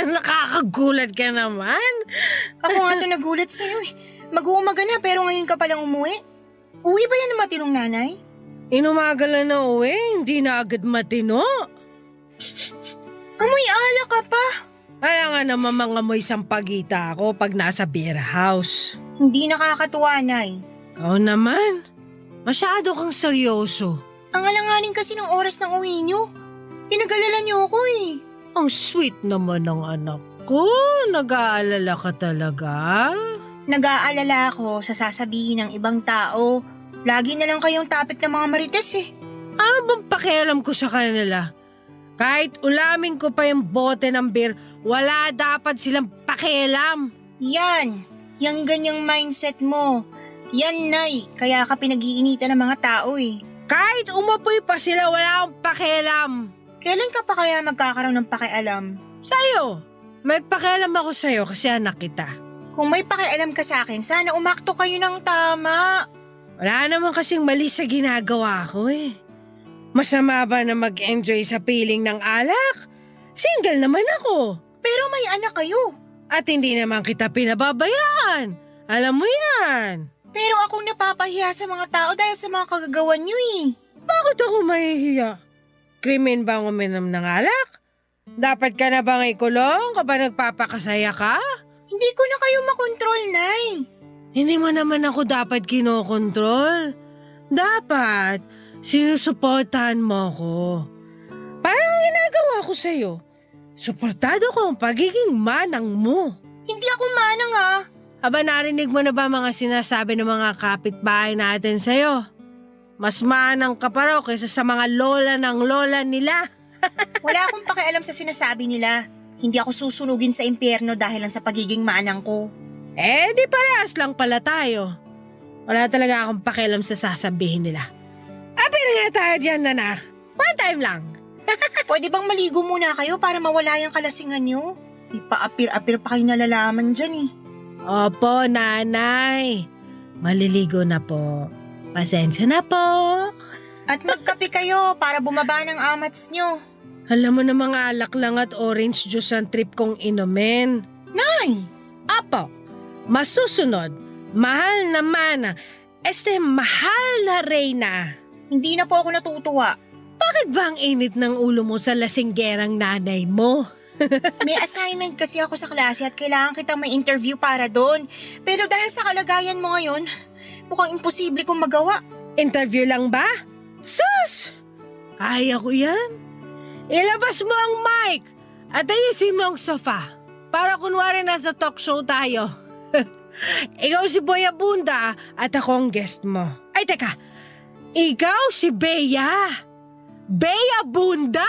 Nakakagulat ka naman. Ako nga ito nagulat sa'yo eh. Mag-uumaga na pero ngayon ka palang umuwi. Uwi ba yan ng matinong nanay? Inumagal na uwi, hindi na agad matino. Amoy alak ka pa. Kaya nga naman mga amoy sampagita ako pag nasa beer house. Hindi nakakatuwa, Nay. Ikaw naman, masyado kang seryoso. Ang alanganin kasi ng oras ng uwi niyo. Pinag-alala niyo ako eh. Ang sweet naman ng anak ko. Nag-aalala ka talaga? Nag-aalala ako sa sasabihin ng ibang tao. Lagi na lang kayong topic ng mga marites eh. Ano bang pakialam ko sa kanila? Kahit ulamin ko pa yung bote ng beer, wala dapat silang pakialam. Yan. Yang ganyang mindset mo. Yan, Nay. Kaya ka pinag-iinitan ng mga tao eh. Kahit umapoy pa sila, wala akong pakialam. Kailan ka pa kaya magkakaroon ng pakialam? Sa'yo. May pakialam ako sa'yo kasi anak kita. Kung may pakialam ka sa akin, sana umakto kayo ng tama. Wala naman kasing mali sa ginagawa ko eh. Masama ba na mag-enjoy sa piling ng alak? Single naman ako. Pero may anak kayo. At hindi naman kita pinababayaan. Alam mo yan. Pero akong napapahiya sa mga tao dahil sa mga kagagawan niyo eh. Bakit ako mahihiya? Krimen ba ang uminom ng alak? Dapat ka na bang ikulong kapag nagpapakasaya ka? Hindi ko na kayo makontrol, Nay. Hindi mo naman ako dapat kinokontrol. Dapat, sinusuportahan mo ko. Parang ginagawa ko sa'yo. Suportado ko ang pagiging manang mo. Hindi ako manang ah. Aba, narinig mo na ba mga sinasabi ng mga kapitbahay natin sa'yo? Mas maanang ka pa raw kaysa sa mga lola ng lola nila. Wala akong pakialam sa sinasabi nila. Hindi ako susunugin sa impyerno dahil lang sa pagiging maanang ko. Di parehas lang pala tayo. Wala talaga akong pakialam sa sasabihin nila. Apir nga tayo dyan, nanak. One time lang. Pwede bang maligo muna kayo para mawala yung kalasingan nyo? Ipaapir-apir pa kayo nalalaman dyan eh. Opo, nanay. Maliligo na po. Pasensya na po. At magkape kayo para bumaba ng amats nyo. Alam mo na mga alak lang at orange juice ang trip kong inumin. Nay! Apo, masusunod. Mahal na mana. Mahal na Reyna. Hindi na po ako natutuwa. Bakit ba ang init ng ulo mo sa lasinggerang nanay mo? May assignment kasi ako sa klase at kailangan kitang may interview para doon. Pero dahil sa kalagayan mo ngayon, mukhang imposible kong magawa. Interview lang ba? Sus! Kaya ko yan. Ilabas mo ang mic at ayusin mo ang sofa para kunwari nasa talk show tayo. Ikaw si Boy Abunda at ako ang guest mo. Ay teka, ikaw si Bea. Bea Bunda!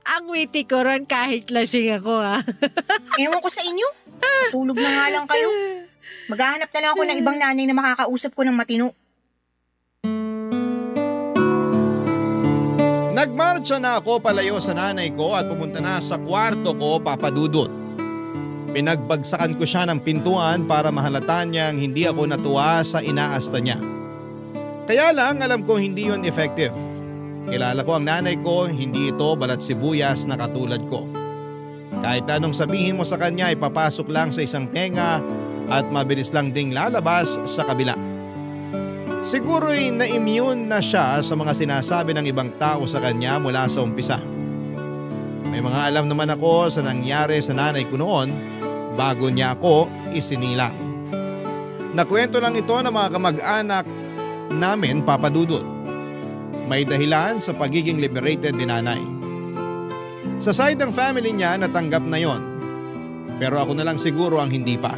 Ang witty ko ron kahit lasing ako ha. Ewan ko sa inyo. Tulog na nga lang kayo. Maghahanap na lang ako ng ibang nanay na makakausap ko ng matino. Nagmarcha na ako palayo sa nanay ko at pumunta na sa kwarto ko, Papa Dudut. Pinagbagsakan ko siya ng pintuan para mahalata niyang hindi ako natuwa sa inaasta niya. Kaya lang alam ko hindi yun effective. Kilala ko ang nanay ko, hindi ito balat sibuyas na katulad ko. Kahit anong sabihin mo sa kanya, ipapasok lang sa isang tenga at mabilis lang ding lalabas sa kabila. Siguro'y na-immune na siya sa mga sinasabi ng ibang tao sa kanya mula sa umpisa. May mga alam naman ako sa nangyari sa nanay ko noon bago niya ako isinilang. Nakwento lang ito ng mga kamag-anak namin, Papa Dudut. May dahilan sa pagiging liberated ni nanay. Sa side ng family niya natanggap na yon. Pero ako na lang siguro ang hindi pa.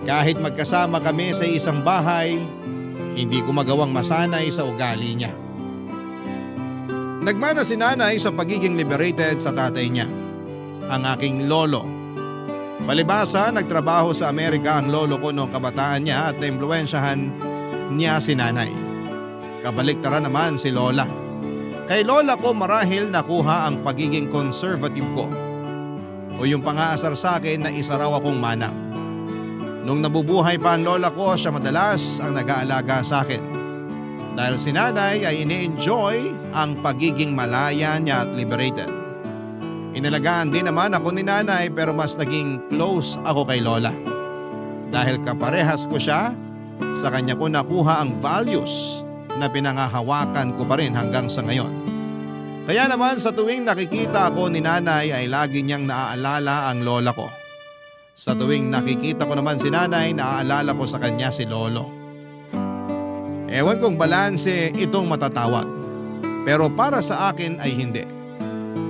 Kahit magkasama kami sa isang bahay, hindi ko magawang masanay sa ugali niya. Nagmana si nanay sa pagiging liberated sa tatay niya, ang aking lolo. Palibasa, nagtrabaho sa Amerika ang lolo ko noong kabataan niya at naimpluwensyahan niya si nanay. Kabaliktaran naman si lola. Kay lola ko marahil nakuha ang pagiging conservative ko o yung pangaasar sa akin na isa raw akong manang. Nung nabubuhay pa ang lola ko, siya madalas ang nag-aalaga sa akin. Dahil si nanay ay ini-enjoy ang pagiging malaya niya at liberated. Inalagaan din naman ako ni nanay pero mas naging close ako kay lola. Dahil kaparehas ko siya, sa kanya ko nakuha ang values na pinangahawakan ko pa rin hanggang sa ngayon. Kaya naman sa tuwing nakikita ako ni nanay ay lagi niyang naaalala ang lola ko. Sa tuwing nakikita ko naman si nanay, naaalala ko sa kanya si lolo. Ewan kong balanse itong matatawag. Pero para sa akin ay hindi.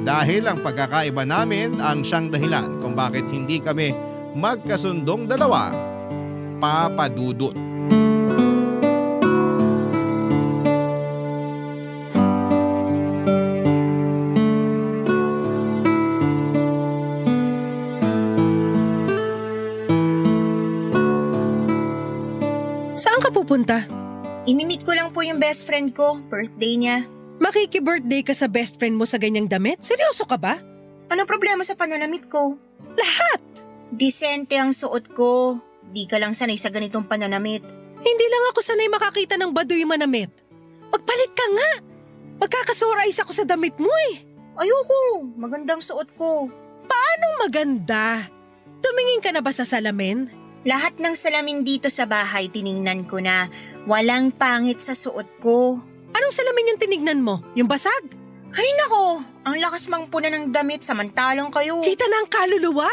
Dahil ang pagkakaiba namin ang siyang dahilan kung bakit hindi kami magkasundong dalawa, Papa Dudut. Saan ka pupunta? Imimit ko lang po yung best friend ko, birthday niya. Makiki-birthday ka sa best friend mo sa ganyang damit? Seryoso ka ba? Ano problema sa pananamit ko? Lahat! Disente ang suot ko. Di ka lang sanay sa ganitong pananamit. Hindi lang ako sanay makakita ng baduy manamit. Magpalit ka nga! Magkakasurais ako sa damit mo eh. Ayoko, magandang suot ko. Anong maganda? Tumingin ka na ba sa salamin? Lahat ng salamin dito sa bahay tiningnan ko na. Walang pangit sa suot ko. Anong salamin yung tinignan mo? Yung basag? Ay nako, ang lakas mang puna ng damit samantalang kayo. Kita na ang kaluluwa?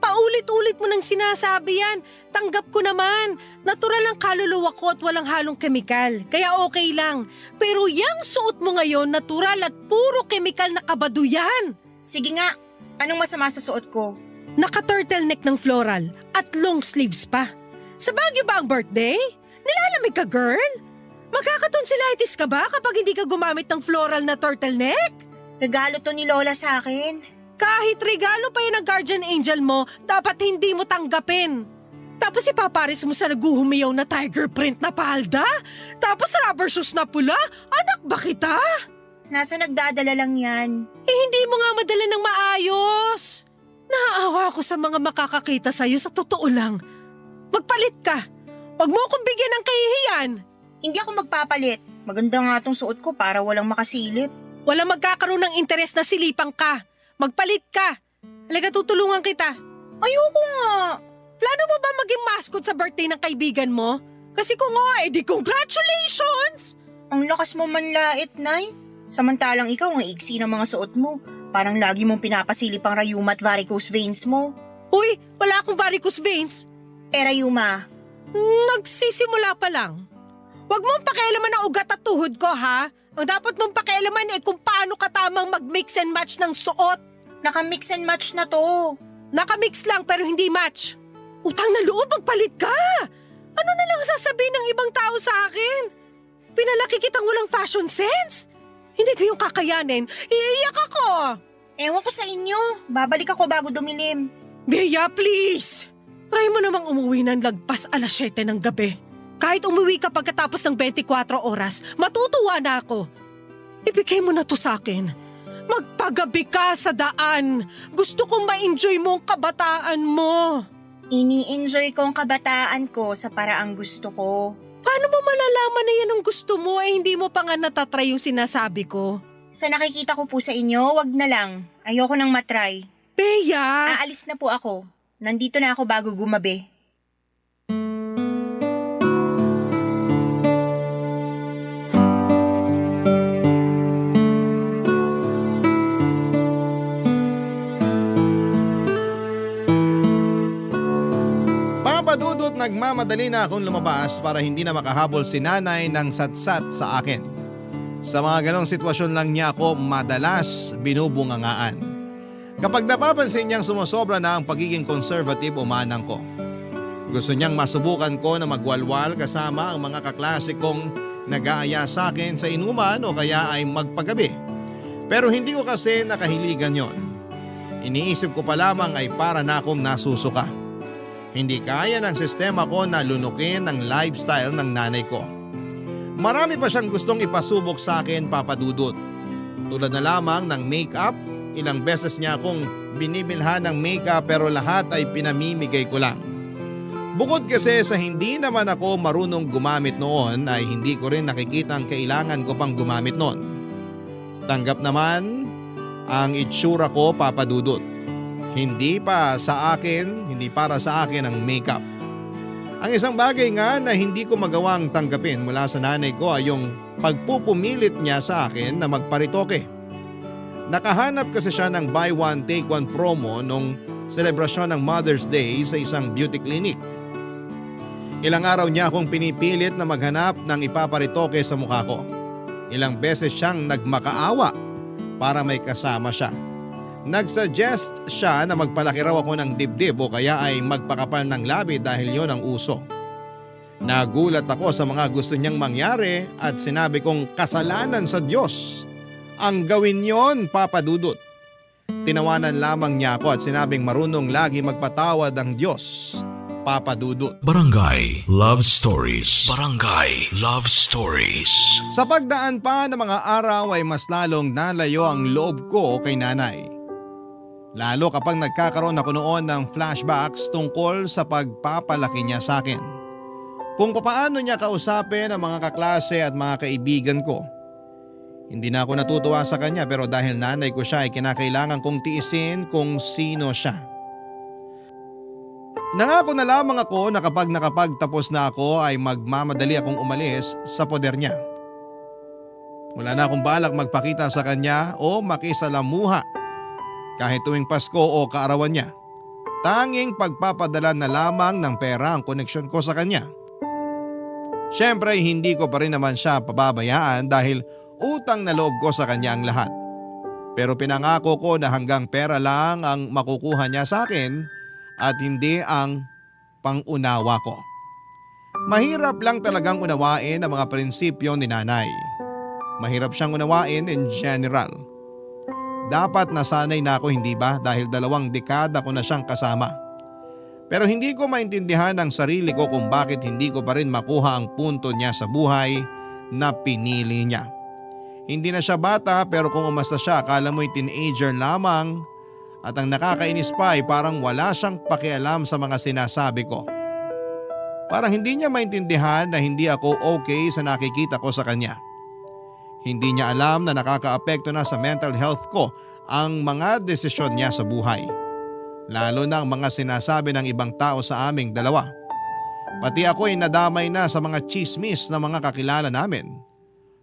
Paulit-ulit mo nang sinasabi yan. Tanggap ko naman. Natural ang kaluluwa ko at walang halong kemikal. Kaya okay lang. Pero yung suot mo ngayon, natural at puro kemikal na kabaduyan. Sige nga, anong masama sa suot ko? Naka-turtleneck ng floral at long sleeves pa. Sa Baguio ba ang birthday? Nilalamig ka, girl? Magkakatonsillitis ka ba kapag hindi ka gumamit ng floral na turtleneck? Regalo to ni Lola sa akin. Kahit regalo pa yun ng guardian angel mo, dapat hindi mo tanggapin. Tapos ipaparis mo sa naguhumiyaw na tiger print na palda? Tapos rubber shoes na pula? Anak ba kita? Nasa nagdadala lang yan. Hindi mo nga madala ng maayos. Naaawa ako sa mga makakakita sa'yo sa totoo lang. Magpalit ka. Huwag mo akong bigyan ng kahihiyan. Hindi ako magpapalit. Maganda nga tong suot ko para walang makasilip. Walang magkakaroon ng interes na silipang ka. Magpalit ka. Halika, tutulungan kita. Ayoko nga. Plano mo ba maging mascot sa birthday ng kaibigan mo? Kasi kung oo, di congratulations! Ang lakas mo manlait, Nay. Samantalang ikaw ang iksi ng mga suot mo. Parang lagi mong pinapasilip ang rayuma at varicose veins mo. Uy, wala akong varicose veins. Rayuma. Nagsisimula pa lang. Huwag mong pakialaman ang ugat at tuhod ko, ha? Ang dapat mong pakialaman ay kung paano ka tamang mag-mix and match ng suot. Naka-mix and match na to. Nakamix lang pero hindi match. Utang na loob, magpalit ka! Ano na lang sasabihin ng ibang tao sa akin? Pinalaki kitang walang fashion sense? Hindi ko yung kakayanin. Iiyak ako! Ewan ko sa inyo. Babalik ako bago dumilim. Bea, please! Try mo namang umuwi ng lagpas alas 7 ng gabi. Kahit umuwi ka pagkatapos ng 24 oras, matutuwa na ako. Ibigay mo na to sa akin. Magpagabi ka sa daan. Gusto kong ma-enjoy mo ang kabataan mo. Ini-enjoy ko ang kabataan ko sa paraang gusto ko. Paano mo malalaman na yan ang gusto mo hindi mo pa nga natatry yung sinasabi ko? Sa nakikita ko po sa inyo, wag na lang. Ayoko nang matry. Bea! Aalis na po ako. Nandito na ako bago gumabi. Papadudot nagmamadali na akong lumabas para hindi na makahabol si nanay ng satsat sa akin. Sa mga ganong sitwasyon lang niya ako madalas binubungangaan. Kapag napapansin niyang sumusobra na ang pagiging conservative o manang ko. Gusto niyang masubukan ko na magwalwal kasama ang mga kaklase kong nag-aaya sa akin sa inuman o kaya ay magpagabi. Pero hindi ko kasi nakahiligan yon. Iniisip ko pa lamang ay para na akong nasusuka. Hindi kaya ng sistema ko na lunukin ang lifestyle ng nanay ko. Marami pa siyang gustong ipasubok sa akin, Papa Dudut. Tulad na lamang ng make-up, ilang beses niya akong binibilhan ng make-up pero lahat ay pinamimigay ko lang. Bukod kasi sa hindi naman ako marunong gumamit noon ay hindi ko rin nakikita ang kailangan ko pang gumamit noon. Tanggap naman ang itsura ko, Papa Dudut. Hindi para sa akin ang makeup. Ang isang bagay nga na hindi ko magawang tanggapin mula sa nanay ko ay yung pagpupumilit niya sa akin na magparitoke. Nakahanap kasi siya ng buy one take one promo nung selebrasyon ng Mother's Day sa isang beauty clinic. Ilang araw niya akong pinipilit na maghanap ng ipaparitoke sa mukha ko. Ilang beses siyang nagmakaawa para may kasama siya. Nagsuggest siya na magpalaki raw ako ng dibdib o kaya ay magpakapal ng labi dahil yon ang uso. Nagulat ako sa mga gusto niyang mangyari at sinabi kong kasalanan sa Diyos. Ang gawin yon, Papa Dudut. Tinawanan lamang niya ako at sinabing marunong lagi magpatawad ang Diyos, Papa Dudut. Barangay Love Stories. Barangay Love Stories. Sa pagdaan pa ng mga araw ay mas lalong nalayo ang loob ko kay nanay. Lalo kapag nagkakaroon ako noon ng flashbacks tungkol sa pagpapalaki niya sa akin. Kung paano niya kausapin ang mga kaklase at mga kaibigan ko. Hindi na ako natutuwa sa kanya pero dahil nanay ko siya ay kinakailangan kong tiisin kung sino siya. Nangako na lamang ako na kapag nakapagtapos na ako ay magmamadali akong umalis sa poder niya. Wala na akong balak magpakita sa kanya o makisalamuha. Kahit tuwing Pasko o kaarawan niya, tanging pagpapadala na lamang ng pera ang koneksyon ko sa kanya. Siyempre hindi ko pa rin naman siya pababayaan dahil utang na loob ko sa kanya ang lahat. Pero pinangako ko na hanggang pera lang ang makukuha niya sa akin at hindi ang pangunawa ko. Mahirap lang talagang unawain ang mga prinsipyo ni nanay. Mahirap siyang unawain in general. Dapat nasanay na ako, hindi ba, dahil 2 dekada ko na siyang kasama. Pero hindi ko maintindihan ang sarili ko kung bakit hindi ko pa rin makuha ang punto niya sa buhay na pinili niya. Hindi na siya bata pero kung umasta siya akala mo'y teenager lamang at ang nakakainis pa ay parang wala siyang pakialam sa mga sinasabi ko. Parang hindi niya maintindihan na hindi ako okay sa nakikita ko sa kanya. Hindi niya alam na nakakaapekto na sa mental health ko ang mga desisyon niya sa buhay. Lalo na ang mga sinasabi ng ibang tao sa aming dalawa. Pati ako ay nadamay na sa mga chismis ng mga kakilala namin.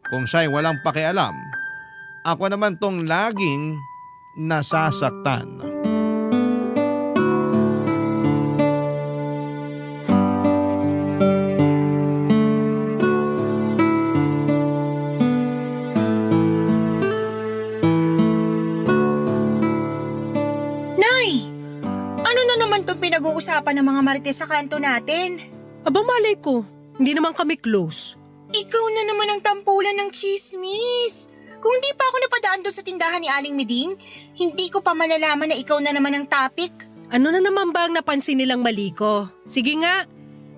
Kung siya'y walang pakialam, ako naman tong laging nasasaktan. Pinag-uusapan ng mga marites sa kanto natin. Aba malay ko, hindi naman kami close. Ikaw na naman ang tampulan ng chismis. Kung hindi pa ako napadaan doon sa tindahan ni Aling Miding, hindi ko pa malalaman na ikaw na naman ang topic. Ano na naman ba ang napansin nilang mali ko? Sige nga,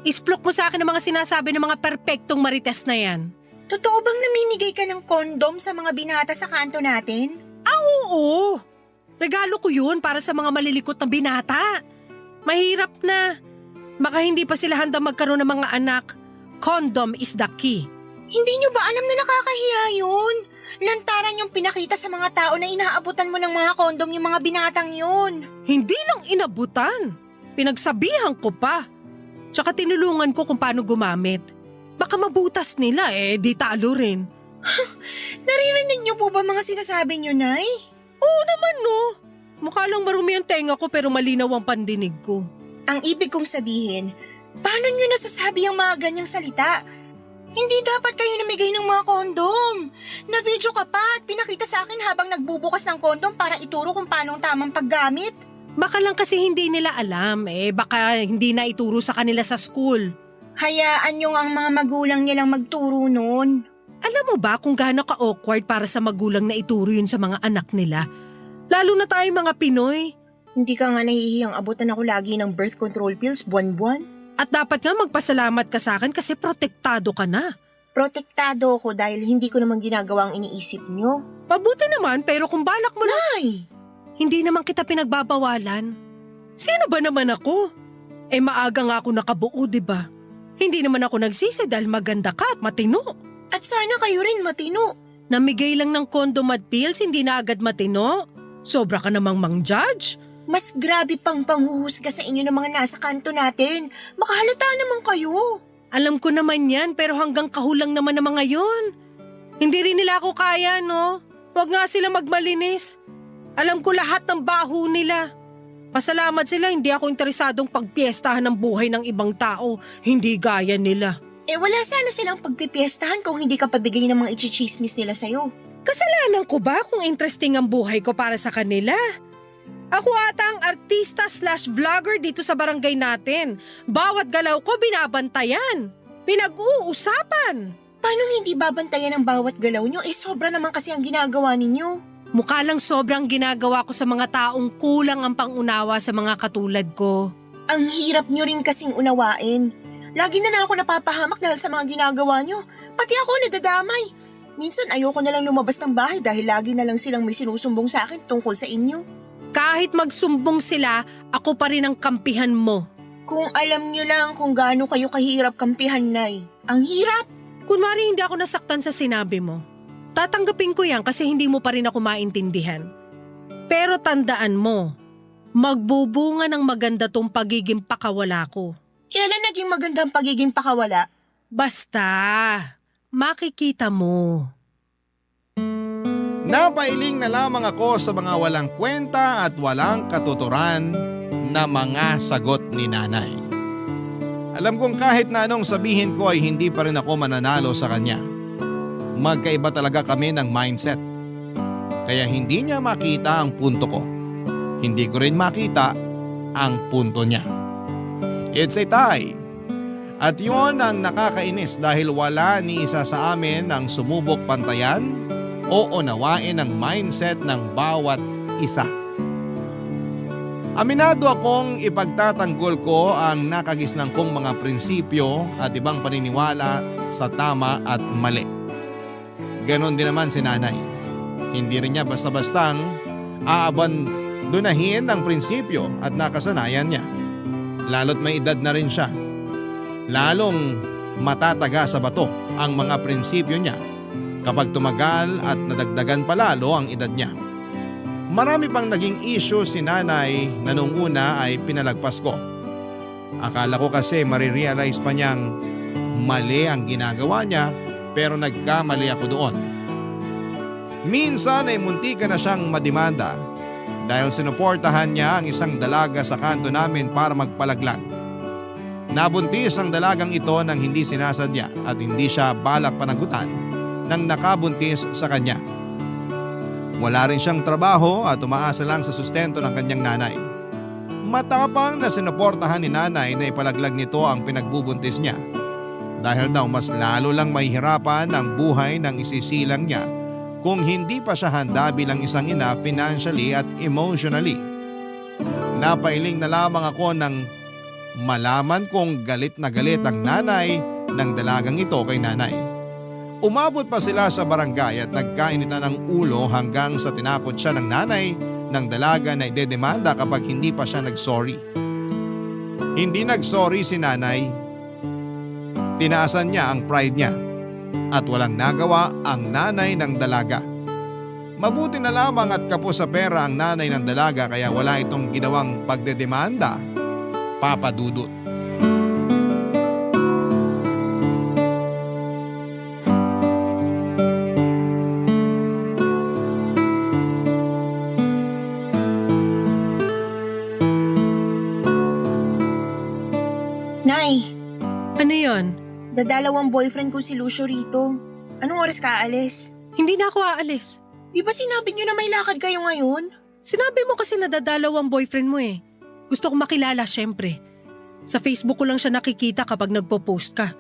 isplok mo sa akin ang mga sinasabi ng mga perpektong marites na yan. Totoo bang namimigay ka ng kondom sa mga binata sa kanto natin? Oo, regalo ko yun para sa mga malilikot na binata. Mahirap na. Baka hindi pa sila handa magkaroon ng mga anak. Condom is the key. Hindi nyo ba alam na nakakahiya yun? Lantaran yung pinakita sa mga tao na inaabutan mo ng mga kondom yung mga binatang yun. Hindi lang inabutan. Pinagsabihan ko pa. Tsaka tinulungan ko kung paano gumamit. Baka mabutas nila di talo rin. Naririnig nyo po ba mga sinasabi nyo, Nay? Oo naman no. Mukha lang marumi ang tenga ko pero malinaw ang pandinig ko. Ang ibig kong sabihin, paano nyo nasasabi ang mga ganyang salita? Hindi dapat kayo namigay ng mga kondom. Na-video ka pa at pinakita sa akin habang nagbubukas ng kondom para ituro kung paano ang tamang paggamit. Baka lang kasi hindi nila alam baka hindi na ituro sa kanila sa school. Hayaan nyo ang mga magulang nilang magturo nun. Alam mo ba kung gaano ka-awkward para sa magulang na ituro yun sa mga anak nila? Lalo na tayong mga Pinoy. Hindi ka nga nahihiyang abutan ako lagi ng birth control pills buwan-buwan? At dapat nga magpasalamat ka sa akin kasi protektado ka na. Protektado ako dahil hindi ko naman ginagawa ang iniisip nyo. Mabuti naman pero kung balak mo na… Nay! Hindi naman kita pinagbabawalan. Sino ba naman ako? Maaga nga ako nakabuo, diba? Hindi naman ako nagsisi dahil maganda ka at matino. At sana kayo rin matino. Namigay lang ng condom at pills, hindi na agad matino. Sobra ka namang mang-judge. Mas grabe pang panghuhusga sa inyo ng mga nasa kanto natin. Baka halata naman kayo. Alam ko naman yan pero hanggang kahulang naman ng mga yon. Hindi rin nila ako kaya, no? Huwag nga sila magmalinis. Alam ko lahat ng baho nila. Pasalamat sila hindi ako interesadong pagpiestahan ng buhay ng ibang tao. Hindi gaya nila. Wala sana silang pagpipiestahan kung hindi ka pabigay ng mga ichichismis nila sa'yo. Kasalanan ko ba kung interesting ang buhay ko para sa kanila? Ako ata ang artista/vlogger dito sa barangay natin. Bawat galaw ko binabantayan. Pinag-uusapan. Paano hindi babantayan ang bawat galaw nyo? Sobra naman kasi ang ginagawa ninyo. Mukha lang sobrang ginagawa ko sa mga taong kulang ang pangunawa sa mga katulad ko. Ang hirap nyo rin kasing unawain. Lagi na ako napapahamak dahil sa mga ginagawa nyo. Pati ako nadadamay. Minsan ayoko na lang lumabas ng bahay dahil lagi na lang silang may sinusumbong sa akin tungkol sa inyo. Kahit magsumbong sila, ako pa rin ang kampihan mo. Kung alam nyo lang kung gaano kayo kahirap kampihan, Nay. Ang hirap! Kunwari hindi ako nasaktan sa sinabi mo. Tatanggapin ko yan kasi hindi mo pa rin ako maintindihan. Pero tandaan mo, magbubunga ng maganda tong pagiging pakawala ko. Kailan naging magandang pagiging pakawala? Basta, makikita mo. Napailing na lamang ako sa mga walang kwenta at walang katuturan na mga sagot ni nanay. Alam kong kahit na anong sabihin ko ay hindi pa rin ako mananalo sa kanya. Magkaiba talaga kami ng mindset. Kaya hindi niya makita ang punto ko. Hindi ko rin makita ang punto niya. It's a tie. At yon ang nakakainis dahil wala ni isa sa amin ang sumubok pantayan o unawain ang mindset ng bawat isa. Aminado akong ipagtatanggol ko ang nakagisnang kong mga prinsipyo at ibang paniniwala sa tama at mali. Ganon din naman si nanay. Hindi rin niya basta-bastang aabandonahin ang prinsipyo at nakasanayan niya. Lalo't may edad na rin siya. Lalong matataga sa bato ang mga prinsipyo niya kapag tumagal at nadagdagan palalo ang edad niya. Marami pang naging issue si nanay na nung una ay pinalagpas ko. Akala ko kasi marirealize pa niyang mali ang ginagawa niya pero nagkamali ako doon. Minsan ay muntika na siyang madimanda dahil sinuportahan niya ang isang dalaga sa kanto namin para magpalaglag. Nabuntis ang dalagang ito nang hindi sinasadya at hindi siya balak panagutan nang nakabuntis sa kanya. Wala rin siyang trabaho at umaasa lang sa sustento ng kanyang nanay. Matapang na sinuportahan ni nanay na ipalaglag nito ang pinagbubuntis niya. Dahil daw mas lalo lang mahihirapan ang buhay ng isisilang niya kung hindi pa siya handa bilang isang ina financially at emotionally. Napailing na lamang ako ng malaman kong galit na galit ang nanay ng dalagang ito kay nanay. Umabot pa sila sa barangay at nagkainitan ng ulo hanggang sa tinakot siya ng nanay ng dalaga na idedemanda kapag hindi pa siya nagsorry. Hindi nagsorry si nanay. Tinaasan niya ang pride niya at walang nagawa ang nanay ng dalaga. Mabuti na lamang at kapos sa pera ang nanay ng dalaga kaya wala itong ginawang pagdedemanda, Papa Dudut. Nay, Ano yon? dadalawang boyfriend ko si Lucio rito. Anong oras ka aalis? Hindi na ako aalis. Di ba sinabi niyo na may lakad kayo ngayon? Sinabi mo kasi nadadalaw ang boyfriend mo eh. Gusto kong makilala syempre. Sa Facebook ko lang siya nakikita kapag nagpo-post ka.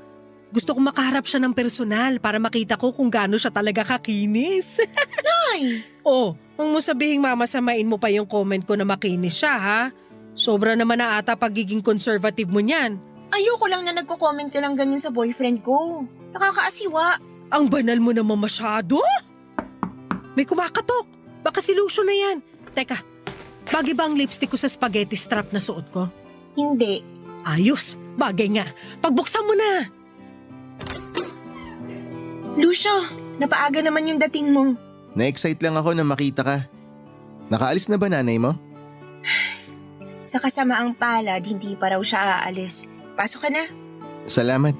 Gusto kong makaharap siya ng personal para makita ko kung gaano siya talaga kakinis. Nay! Oh, huwag mo sabihing mamasamain mo pa yung comment ko na makinis siya ha. Sobra naman na ata pagiging conservative mo niyan. Ayoko lang na nagko-comment ka ng ganyan sa boyfriend ko. Nakakaasiwa. Ang banal mo naman masyado. May kumakatok. Baka si Lucio na yan. Teka, bagay ba ang lipstick ko sa spaghetti strap na suot ko? Hindi. Ayos, bagay nga. Pagbuksan mo na. Lucio, napaaga naman yung dating mo. Na-excite lang ako na makita ka. Nakaalis na ba nanay mo? Sa kasamaang palad, hindi pa raw siya aalis. Pasok ka na. Salamat.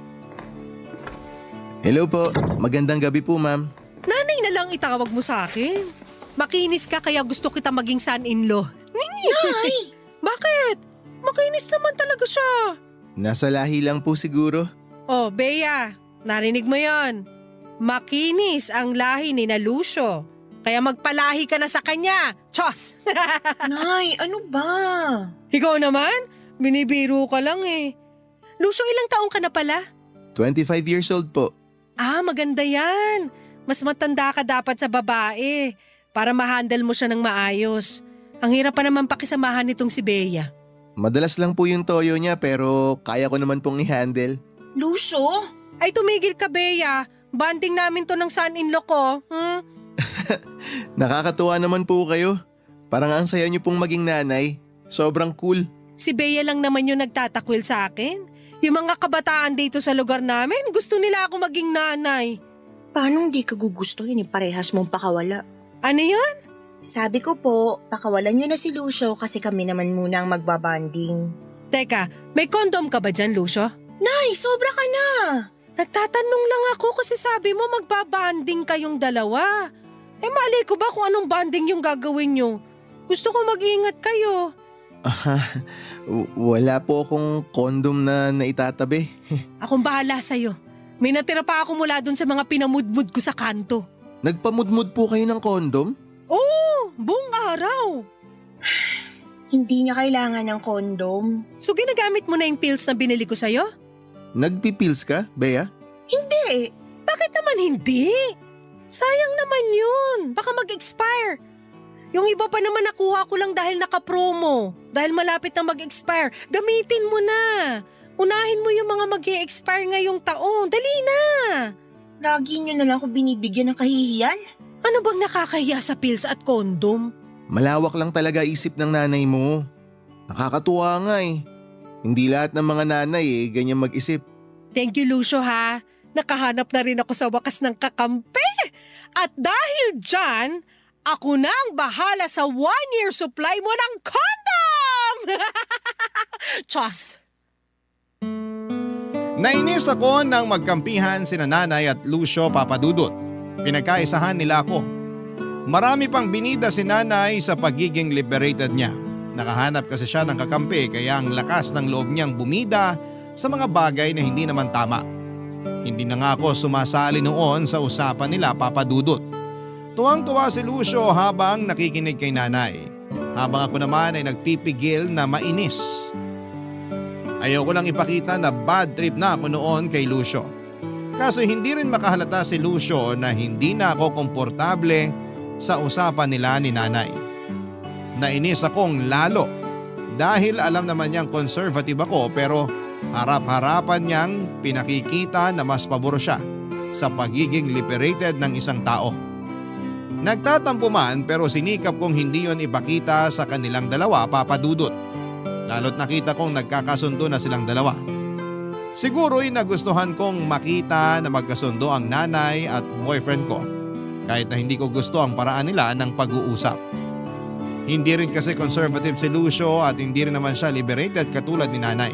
Hello po, magandang gabi po ma'am. Nanay na lang itawag mo sa akin. Makinis ka kaya gusto kita maging son-in-law. Nay! Bakit? Makinis naman talaga siya. Nasa lahi lang po siguro. Oh, Bea, narinig mo yon. Makinis ang lahi ni na Lucio. Kaya magpalahi ka na sa kanya. Chos! Nay, ano ba? Ikaw naman? Binibiro ka lang eh. Lucio, ilang taong ka na pala? 25 years old po. Ah, maganda yan. Mas matanda ka dapat sa babae para ma-handle mo siya ng maayos. Ang hirap pa naman pakisamahan nitong si Bea. Madalas lang po yung toyo niya pero kaya ko naman pong i-handle. Lucio? Ay tumigil ka, Bea. Banding namin to ng son-in-law ko. Nakakatuwa naman po kayo. Parang ang saya niyo pong maging nanay. Sobrang cool. Si Bea lang naman yung nagtatakwil sa akin. Yung mga kabataan dito sa lugar namin, gusto nila ako maging nanay. Paano hindi ka gugustuhin parehas mong pakawala? Ano yun? Sabi ko po, pakawalan niyo na si Lucio kasi kami naman muna ang magbabanding. Teka, may kondom ka ba dyan, Lucio? Nay, sobra ka na! Nagtatanong lang ako kasi sabi mo magbabanding kayong dalawa. Eh mali ko ba kung anong banding yung gagawin nyo? Gusto ko mag-ingat kayo. Wala po akong kondom na naitatabi. Akong bahala sa'yo. May natira pa ako mula dun sa mga pinamudmud ko sa kanto. Nagpamudmud po kayo ng kondom? Oo, buong araw. Hindi niya kailangan ng kondom. So ginagamit mo na yung pills na binili ko sa'yo? Nagpipills ka, Bea? Hindi. Bakit naman hindi? Sayang naman yun. Baka mag-expire. Yung iba pa naman nakuha ko lang dahil naka-promo. Dahil malapit na mag-expire. Gamitin mo na. Unahin mo yung mga mag-e-expire ngayong taon. Dali na. Lagi nyo na lang ako binibigyan ng kahihiyan. Ano bang nakakahiya sa pills at kondom? Malawak lang talaga isip ng nanay mo. Nakakatuwa nga eh. Hindi lahat ng mga nanay ganyan mag-isip. Thank you, Lucio, ha. Nakahanap na rin ako sa wakas ng kakampi. At dahil dyan, ako na ang bahala sa 1-year supply mo ng condom! Chos! Nainis ako nang magkampihan sina Nanay at Lucio Papadudut. Pinagkaisahan nila ako. Marami pang binida si Nanay sa pagiging liberated niya. Nakahanap kasi siya ng kakampi kaya ang lakas ng loob niyang bumida sa mga bagay na hindi naman tama. Hindi na nga ako sumasali noon sa usapan nila Papadudut. Tuwang-tuwa si Lucio habang nakikinig kay Nanay. Habang ako naman ay nagpipigil na mainis. Ayoko lang ipakita na bad trip na ako noon kay Lucio. Kaso hindi rin makahalata si Lucio na hindi na ako komportable sa usapan nila ni Nanay. Nainis akong lalo dahil alam naman niyang conservative ako pero harap-harapan niyang pinakikita na mas pabor siya sa pagiging liberated ng isang tao. Nagtatampo man pero sinikap kong hindi yon ipakita sa kanilang dalawa Papadudut. Lalo't nakita kong nagkakasundo na silang dalawa. Siguro'y nagustuhan kong makita na magkasundo ang nanay at boyfriend ko. Kahit na hindi ko gusto ang paraan nila ng pag-uusap. Hindi rin kasi conservative si Lucio at hindi rin naman siya liberated katulad ni Nanay.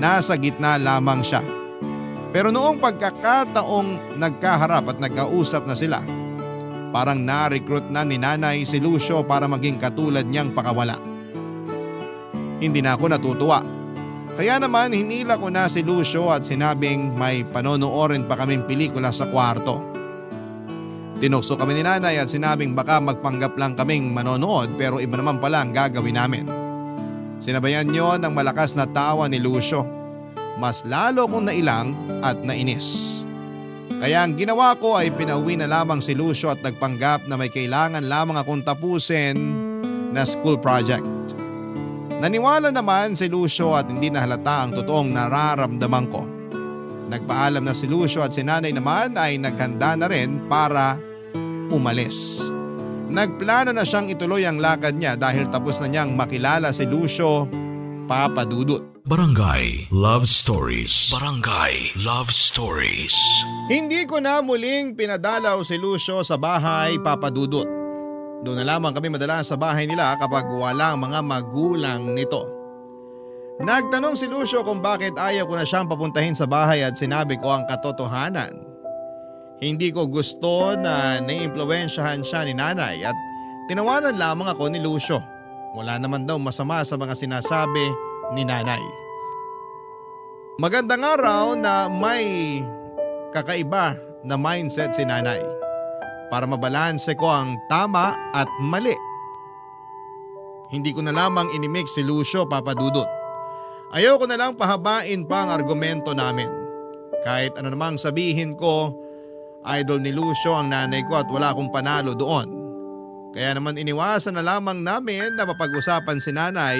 Nasa gitna lamang siya. Pero noong pagkakataong nagkaharap at nagkausap na sila, parang na-recruit na ni Nanay si Lucio para maging katulad niyang pakawala. Hindi na ako natutuwa. Kaya naman hinila ko na si Lucio at sinabing may panonoorin pa kaming pelikula sa kwarto. Tinukso kami ni Nanay at sinabing baka magpanggap lang kaming manonood pero iba naman pala ang gagawin namin. Sinabayan niyo ng malakas na tawa ni Lucio. Mas lalo kong nailang at nainis. Kaya ang ginawa ko ay pinauwi na lamang si Lucio at nagpanggap na may kailangan lamang akong tapusin na school project. Naniwala naman si Lucio at hindi nahalata ang totoong nararamdaman ko. Nagpaalam na si Lucio at si Nanay naman ay naghanda na rin para umalis. Nagplano na siyang ituloy ang lakad niya dahil tapos na niyang makilala si Lucio Papadudut. Barangay Love Stories. Barangay Love Stories. Hindi ko na muling pinadalaw si Lucio sa bahay Papadudut. Doon na lamang kami madalas sa bahay nila kapag walang mga magulang nito. Nagtanong si Lucio kung bakit ayaw ko na siyang papuntahin sa bahay at sinabi ko ang katotohanan. Hindi ko gusto na naiimpluwensyahan siya ni Nanay at tinawanan lamang ako ni Lucio. Wala naman daw masama sa mga sinasabi ni Nanay. Magandang araw na may kakaiba na mindset si Nanay. Para mabalanse ko ang tama at mali. Hindi ko na lamang inimix si Lucio Papadudut. Ayaw ko na lang pahabain pa ang argumento namin. Kahit ano namang sabihin ko, idol ni Lucio ang nanay ko at wala akong panalo doon. Kaya naman iniwasan na lamang namin na mapag-usapan si Nanay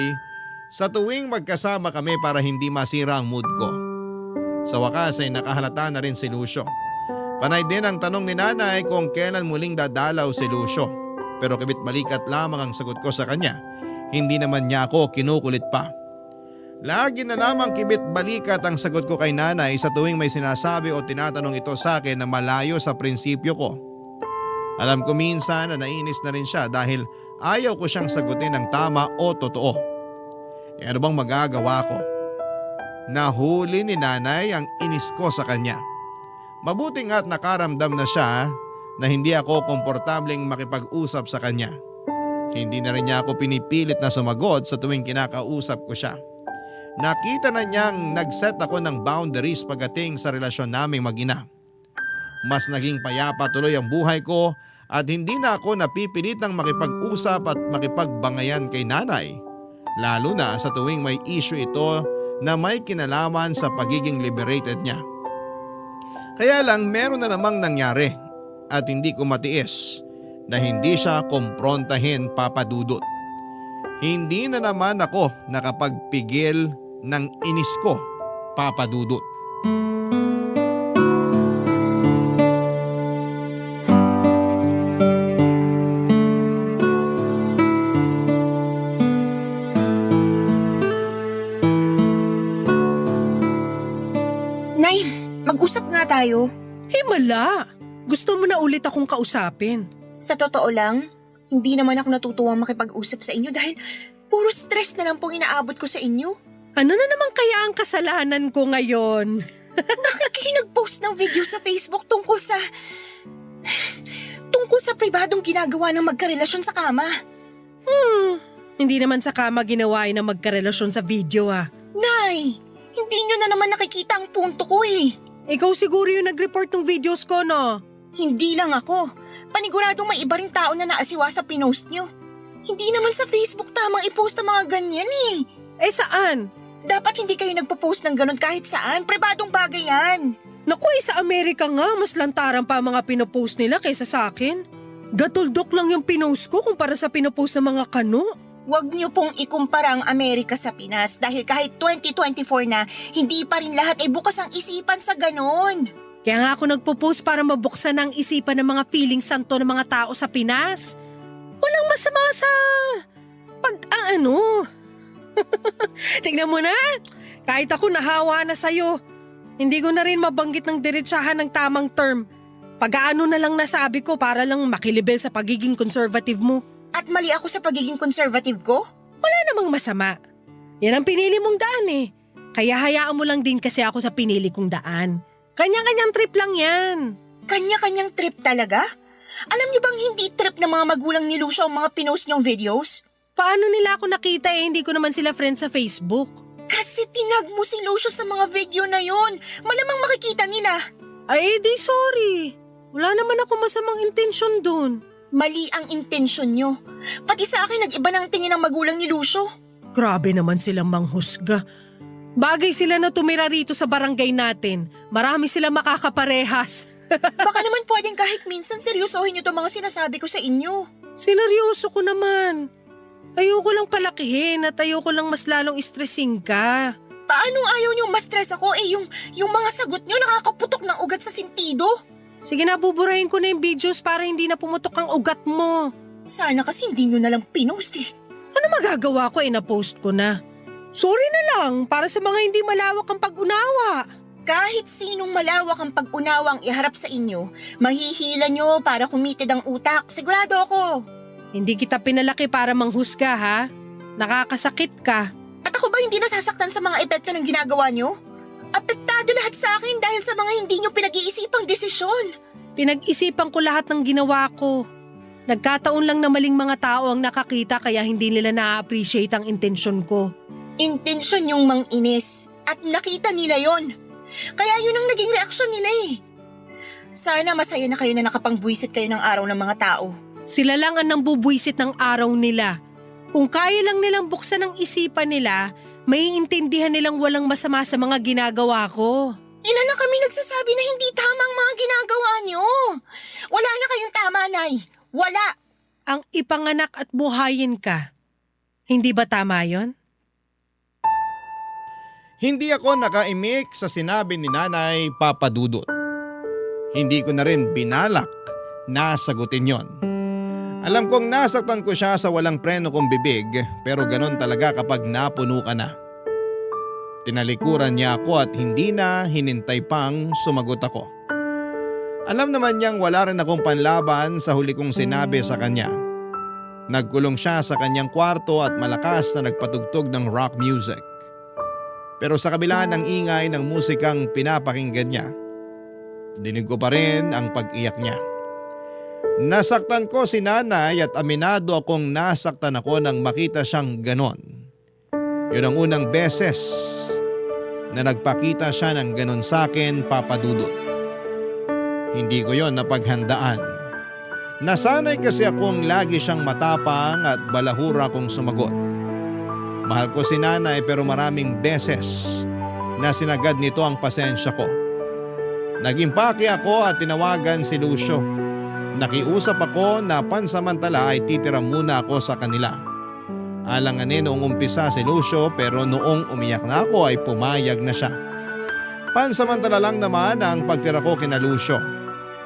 sa tuwing magkasama kami para hindi masira ang mood ko. Sa wakas ay nakahalata na rin si Lucio. Panay din ang tanong ni Nanay kung kailan muling dadalaw si Lucio. Pero kibit balikat lamang ang sagot ko sa kanya. Hindi naman niya ako kinukulit pa. Lagi na lamang kibit balikat ang sagot ko kay Nanay sa tuwing may sinasabi o tinatanong ito sa akin na malayo sa prinsipyo ko. Alam ko minsan na nainis na rin siya dahil ayaw ko siyang sagutin ng tama o totoo. E ano bang magagawa ko? Nahuli ni Nanay ang inis ko sa kanya. Mabuti nga't nakaramdam na siya na hindi ako komportableng makipag-usap sa kanya. Hindi na rin niya ako pinipilit na sumagot sa tuwing kinakausap ko siya. Nakita na niyang nag-set ako ng boundaries pagdating sa relasyon naming mag-ina. Mas naging payapa tuloy ang buhay ko at hindi na ako napipilitang makipag-usap at makipagbangayan kay Nanay. Lalo na sa tuwing may issue ito na may kinalaman sa pagiging liberated niya. Kaya lang meron na namang nangyari at hindi ko matiis na hindi siya kumprontahin, Papa Dudut. Hindi na naman ako nakapagpigil ng inis ko, Papa Dudut. Nay, mag-usap nga tayo. Himala! Gusto mo na ulit akong kausapin. Sa totoo lang, hindi naman ako natutuwang makipag-usap sa inyo dahil puro stress na lang pong inaabot ko sa inyo. Ano na naman kaya ang kasalanan ko ngayon? Bakit kayo nag-post ng video sa Facebook tungkol sa pribadong ginagawa ng magkarelasyon sa kama? Hindi naman sa kama ginawa na magkarelasyon sa video Nay, hindi nyo na naman nakikita ang punto ko eh. Ikaw siguro yung nag-report ng videos ko, no? Hindi lang ako. Paniguradong may iba ring tao na naasiwa sa pinost nyo. Hindi naman sa Facebook tamang i-post ang mga ganyan eh. Eh saan? Dapat hindi kayo nagpo-post ng ganun kahit saan. Pribadong bagay yan. Naku, sa Amerika nga, mas lantaran pa ang mga pinopost nila kaysa sa akin. Gatuldok lang yung pinost ko kumpara sa pinopost ng mga kano. Huwag niyo pong ikumpara ang Amerika sa Pinas dahil kahit 2024 na, hindi pa rin lahat ay bukas ang isipan sa ganun. Kaya nga ako nagpo-post para mabuksan ang isipan ng mga feeling santo ng mga tao sa Pinas. Walang masama sa pag-aano. Tingnan mo na, kahit ako nahawa na sa'yo. Hindi ko na rin mabanggit ng diretsahan ng tamang term. Pag-aano na lang nasabi ko para lang makilibel sa pagiging conservative mo. At mali ako sa pagiging conservative ko? Wala namang masama. Yan ang pinili mong daan eh. Kaya hayaan mo lang din kasi ako sa pinili kong daan. Kanya-kanyang trip lang yan. Kanya-kanyang trip talaga? Alam niyo bang hindi trip ng mga magulang ni Lucio ang mga pinost niyong videos? Paano nila ako nakita eh, hindi ko naman sila friends sa Facebook. Kasi tinag mo si Lucio sa mga video na yon. Malamang makikita nila. Ay, di sorry. Wala naman ako masamang intensyon dun. Mali ang intensyon niyo. Pati sa akin nag-iba ng tingin ng magulang ni Lucio. Grabe naman silang manghusga. Bagay sila na tumira rito sa barangay natin. Marami sila makakaparehas. Baka naman pwedeng kahit minsan seryosohin niyo itong mga sinasabi ko sa inyo. Sineryoso ko naman. Ayoko lang palakihin at ayoko lang mas lalong stressing ka. Paano ayaw niyong ma-stress ako yung mga sagot niyo nakakaputok ng ugat sa sentido? Sige na, buburahin ko na yung videos para hindi na pumutok ang ugat mo. Sana kasi hindi niyo na lang pinost eh. Ano magagawa ko na-post ko na? Sorry na lang para sa mga hindi malawak ang pag-unawa. Kahit sinong malawak ang pag-unawang iharap sa inyo, mahihila nyo para kumitid ang utak. Sigurado ako. Hindi kita pinalaki para manghusga ha. Nakakasakit ka. At ako ba hindi nasasaktan sa mga epekto ng ginagawa nyo? Apektado lahat sa akin dahil sa mga hindi nyo pinag-iisipang desisyon. Pinag-isipan ko lahat ng ginawa ko. Nagkataon lang na maling mga tao ang nakakita kaya hindi nila na-appreciate ang intensyon ko. Intensyon yung mang-inis at nakita nila yon. Kaya yun ang naging reaksyon nila eh. Sana masaya na kayo na nakapangbuwisit kayo ng araw ng mga tao. Sila lang ang nambubwisit ng araw nila. Kung kaya lang nilang buksan ang isipan nila, maiintindihan nilang walang masama sa mga ginagawa ko. Ilan na kami nagsasabi na hindi tama ang mga ginagawa nyo. Wala na kayong tama, Nay. Wala. Ang ipanganak at buhayin ka. Hindi ba tama yon? Hindi ako nakaimik sa sinabi ni Nanay Papa Dudut. Hindi ko na rin binalak na sagutin yon. Alam kong nasaktan ko siya sa walang preno kong bibig pero ganon talaga kapag napuno ka na. Tinalikuran niya ako at hindi na hinintay pang sumagot ako. Alam naman niyang wala rin akong panlaban sa huli kong sinabi sa kanya. Nagkulong siya sa kanyang kwarto at malakas na nagpatugtog ng rock music. Pero sa kabila ng ingay ng musikang pinapakinggan niya, dinig ko pa rin ang pag-iyak niya. Nasaktan ko si Nanay at aminado akong nasaktan ako nang makita siyang ganon. Yun ang unang beses na nagpakita siya ng ganon sa akin, Papa Dudut. Hindi ko yon napaghandaan. Nasanay kasi akong lagi siyang matapang at balahura kong sumagot. Mahal ko si nanay pero maraming beses na sinagad nito ang pasensya ko. Nag-impake ako at tinawagan si Lucio. Nakiusap ako na pansamantala ay titira muna ako sa kanila. Alanganin noong umpisa si Lucio pero noong umiyak na ako ay pumayag na siya. Pansamantala lang naman ang pagtira ko kina Lucio.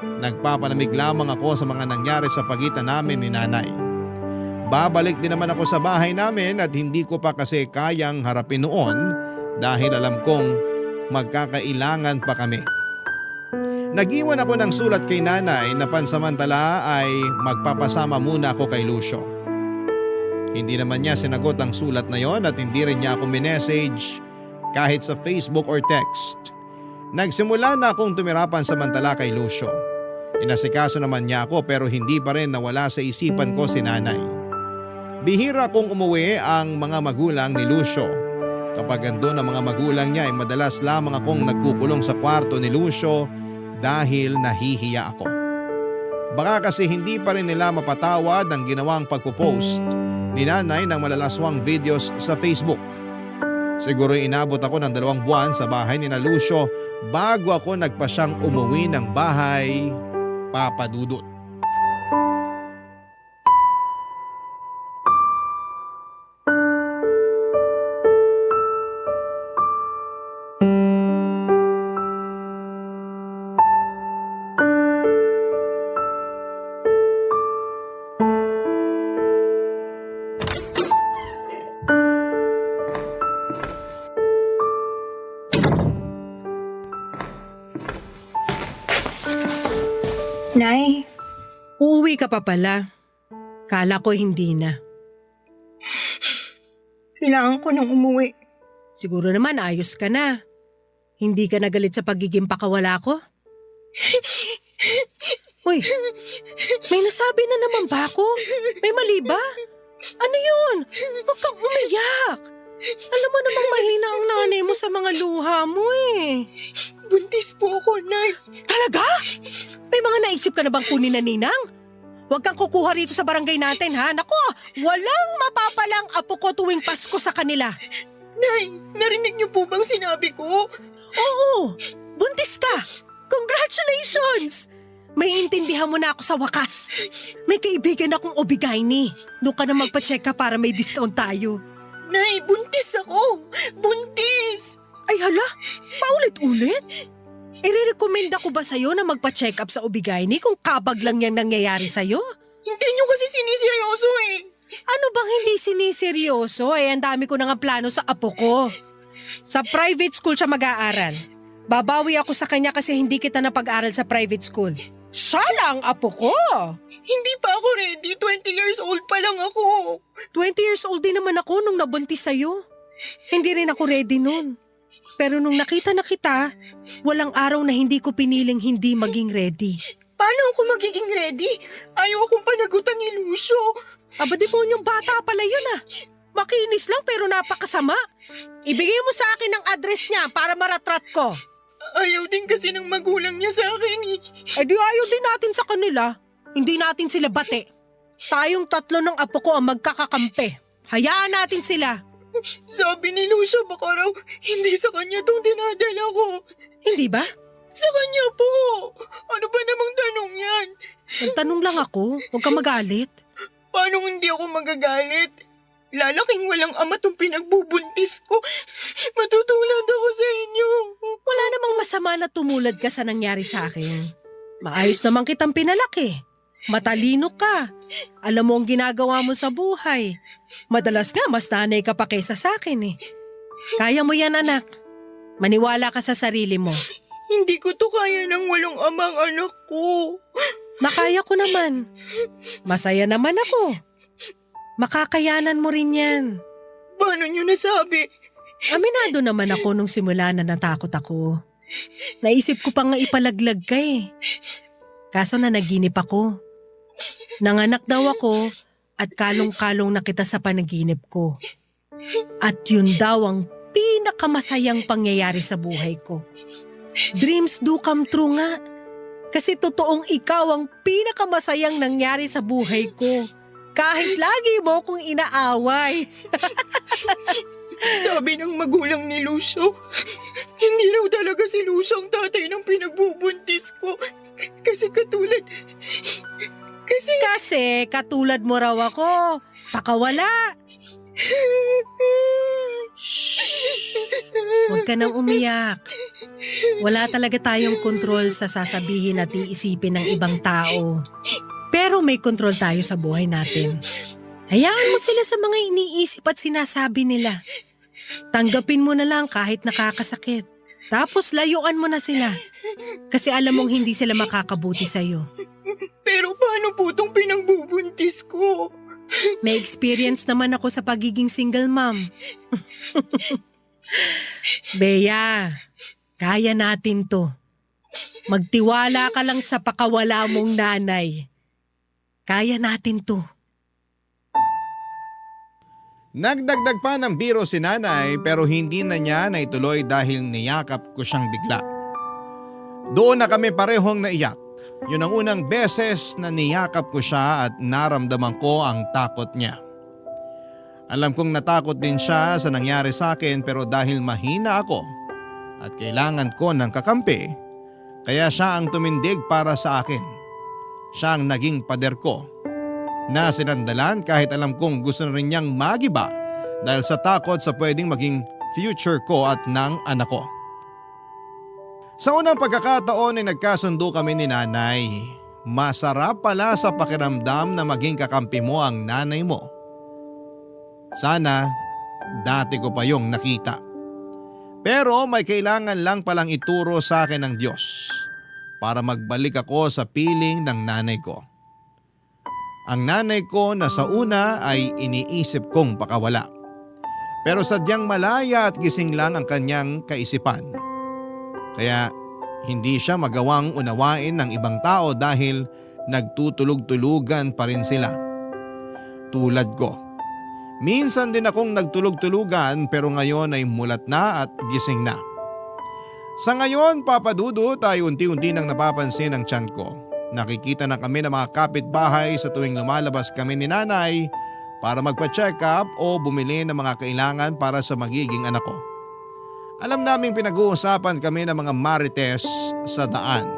Nagpapalamig lamang ako sa mga nangyari sa pagitan namin ni nanay. Babalik din naman ako sa bahay namin at hindi ko pa kasi kayang harapin noon dahil alam kong magkakailangan pa kami. Nag-iwan ako ng sulat kay nanay na pansamantala ay magpapasama muna ako kay Lucio. Hindi naman niya sinagot ang sulat na yon at hindi rin niya ako minessage kahit sa Facebook or text. Nagsimula na akong tumira pansamantala kay Lucio. Inasikaso naman niya ako pero hindi pa rin nawala sa isipan ko si nanay. Bihira kong umuwi ang mga magulang ni Lucio. Kapag andun ang mga magulang niya ay madalas lamang akong nagkukulong sa kwarto ni Lucio dahil nahihiya ako. Baka kasi hindi pa rin nila mapatawad ang ginawang pagpo-post ni nanay ng malalaswang videos sa Facebook. Siguro inabot ako ng 2 buwan sa bahay ni na Lucio bago ako nagpasyang umuwi ng bahay, Papa Dudut. Nay, Uuwi ka pa pala. Kala ko hindi na. kailangan ko nang umuwi. Siguro naman ayos ka na. Hindi ka nagalit sa pagiging pakawala ko? Uy, may nasabi na naman ba ako? May mali ba? Ano yun? Huwag kang umiyak. Alam mo namang mahina ang nanay mo sa mga luha mo eh. Buntis po ako, Nay. Talaga? May mga naisip ka na bang kunin na ninang? Huwag kang kukuha rito sa barangay natin ha. Nako, walang mapapalang apo ko tuwing Pasko sa kanila. Nay, narinig niyo po bang sinabi ko? Oo, buntis ka. Congratulations! May intindihan mo na ako sa wakas. May kaibigan akong Obigaini. Doon ka na magpa-check ka para may discount tayo. Nay, buntis ako! Buntis! Ay hala, paulit-ulit? I-recommend ko ba sa'yo na magpa-check up sa Obigaini kung kabag lang yang nangyayari sa'yo? Hindi niyo kasi siniseryoso eh. Ano bang hindi siniseryoso? Ang dami ko na nga plano sa apo ko. Sa private school siya mag-aaral. Babawi ako sa kanya kasi hindi kita napag-aral sa private school. Siya lang apo ko! Hindi pa ako ready. 20 years old pa lang ako. 20 years old din naman ako nung nabuntis sa'yo. Hindi rin ako ready nun. Pero nung nakita na kita, walang araw na hindi ko piniling hindi maging ready. Paano ako magiging ready? Ayaw akong panagutan ni Lucio. Aba demonyong bata pala yun ah. Makinis lang pero napakasama. Ibigay mo sa akin ang address niya para maratrat ko. Ayaw din kasi ng magulang niya sa akin eh. Eh di ayaw din natin sa kanila. Hindi natin sila bate. Tayong 3 ng apo ko ang magkakakampi. Hayaan natin sila. Sabi ni Lucio baka raw hindi sa kanya tong dinadala ko. Hindi ba? Sa kanya po. Ano ba namang tanong yan? Nagtanong lang ako. Huwag ka magalit. Paano hindi ako magagalit? Lalaking walang ama tong pinagbubuntis ko. Matutulad ako sa inyo. Wala namang masama na tumulad ka sa nangyari sa akin. Maayos naman kitang pinalaki. Matalino ka. Alam mo ang ginagawa mo sa buhay. Madalas nga mas nanay ka pa kaysa sa akin eh. Kaya mo yan anak. Maniwala ka sa sarili mo. Hindi ko to kaya ng walang amang anak ko. Nakaya ko naman. Masaya naman ako. Makakayanan mo rin yan. Paano niyo nasabi? Aminado naman ako nung simula na natakot ako. Naisip ko pa nga ipalaglag ka eh. Kaso na naginip ako. Nanganak daw ako at kalong-kalong na kita sa panaginip ko. At yun daw ang pinakamasayang pangyayari sa buhay ko. Dreams do come true nga. Kasi totoong ikaw ang pinakamasayang nangyari sa buhay ko. Kahit lagi mo kong inaaway. Sabi ng magulang ni Lucio, hindi raw talaga si Lucio ang tatay ng pinagbubuntis ko. Kasi katulad mo raw ako. Pakawala. Huwag ka nang umiyak. Wala talaga tayong kontrol sa sasabihin at iisipin ng ibang tao. Pero may kontrol tayo sa buhay natin. Hayaan mo sila sa mga iniisip at sinasabi nila. Tanggapin mo na lang kahit nakakasakit. Tapos layuan mo na sila. Kasi alam mong hindi sila makakabuti sa'yo. Pero paano po itong pinagbubuntis ko? May experience naman ako sa pagiging single mom. Bea, kaya natin to. Magtiwala ka lang sa pakawala mong nanay. Kaya natin to. Nagdagdag pa ng biro si nanay pero hindi na niya naituloy dahil niyakap ko siyang bigla. Doon na kami parehong naiyak. Yun ang unang beses na niyakap ko siya at naramdaman ko ang takot niya. Alam kong natakot din siya sa nangyari sa akin pero dahil mahina ako at kailangan ko ng kakampi, kaya siya ang tumindig para sa akin. Siya ang naging pader ko. Na sinandalan kahit alam kong gusto na rin niyang magiba dahil sa takot sa pwedeng maging future ko at ng anak ko. Sa unang pagkakataon ay nagkasundo kami ni nanay. Masarap pala sa pakiramdam na maging kakampi mo ang nanay mo. Sana dati ko pa yung nakita. Pero may kailangan lang palang ituro sa akin ng Diyos para magbalik ako sa piling ng nanay ko. Ang nanay ko na sa una ay iniisip kong pakawala. Pero sadyang malaya at gising lang ang kanyang kaisipan. Kaya hindi siya magawang unawain ng ibang tao dahil nagtutulog-tulugan pa rin sila. Tulad ko. Minsan din akong nagtulog-tulugan pero ngayon ay mulat na at gising na. Sa ngayon, Papa Dudut, ay unti-unti nang napapansin ang tiyan ko. Nakikita na kami ng mga kapitbahay sa tuwing lumalabas kami ni nanay para magpa-check up o bumili ng mga kailangan para sa magiging anak ko. Alam naming pinag-uusapan kami ng mga marites sa daan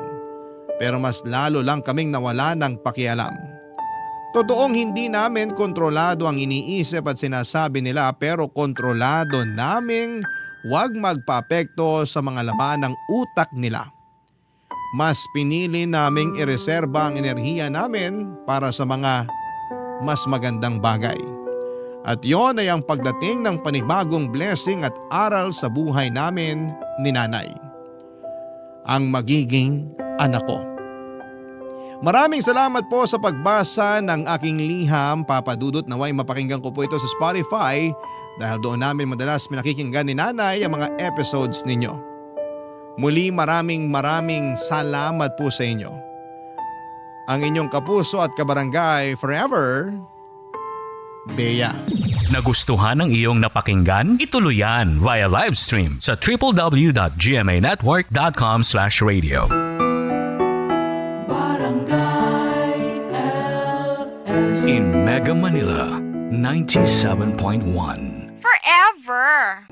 pero mas lalo lang kaming nawala ng pakialam. Totoong hindi namin kontrolado ang iniisip at sinasabi nila pero kontrolado naming huwag magpa-apekto sa mga laman ng utak nila. Mas pinili naming ireserba ang enerhiya namin para sa mga mas magandang bagay. At yon ay ang pagdating ng panibagong blessing at aral sa buhay namin ni nanay. Ang magiging anak ko. Maraming salamat po sa pagbasa ng aking liham, Papa Dudut. Naway mapakinggan ko po ito sa Spotify dahil doon namin madalas pinakikinggan ni nanay ang mga episodes ninyo. Muli maraming salamat po sa inyo. Ang inyong kapuso at kabarangay forever, Bea. Nagustuhan ng iyong napakinggan? Ituloy yan via live stream sa www.gmanetwork.com/radio. In Mega Manila, 97.1. Forever.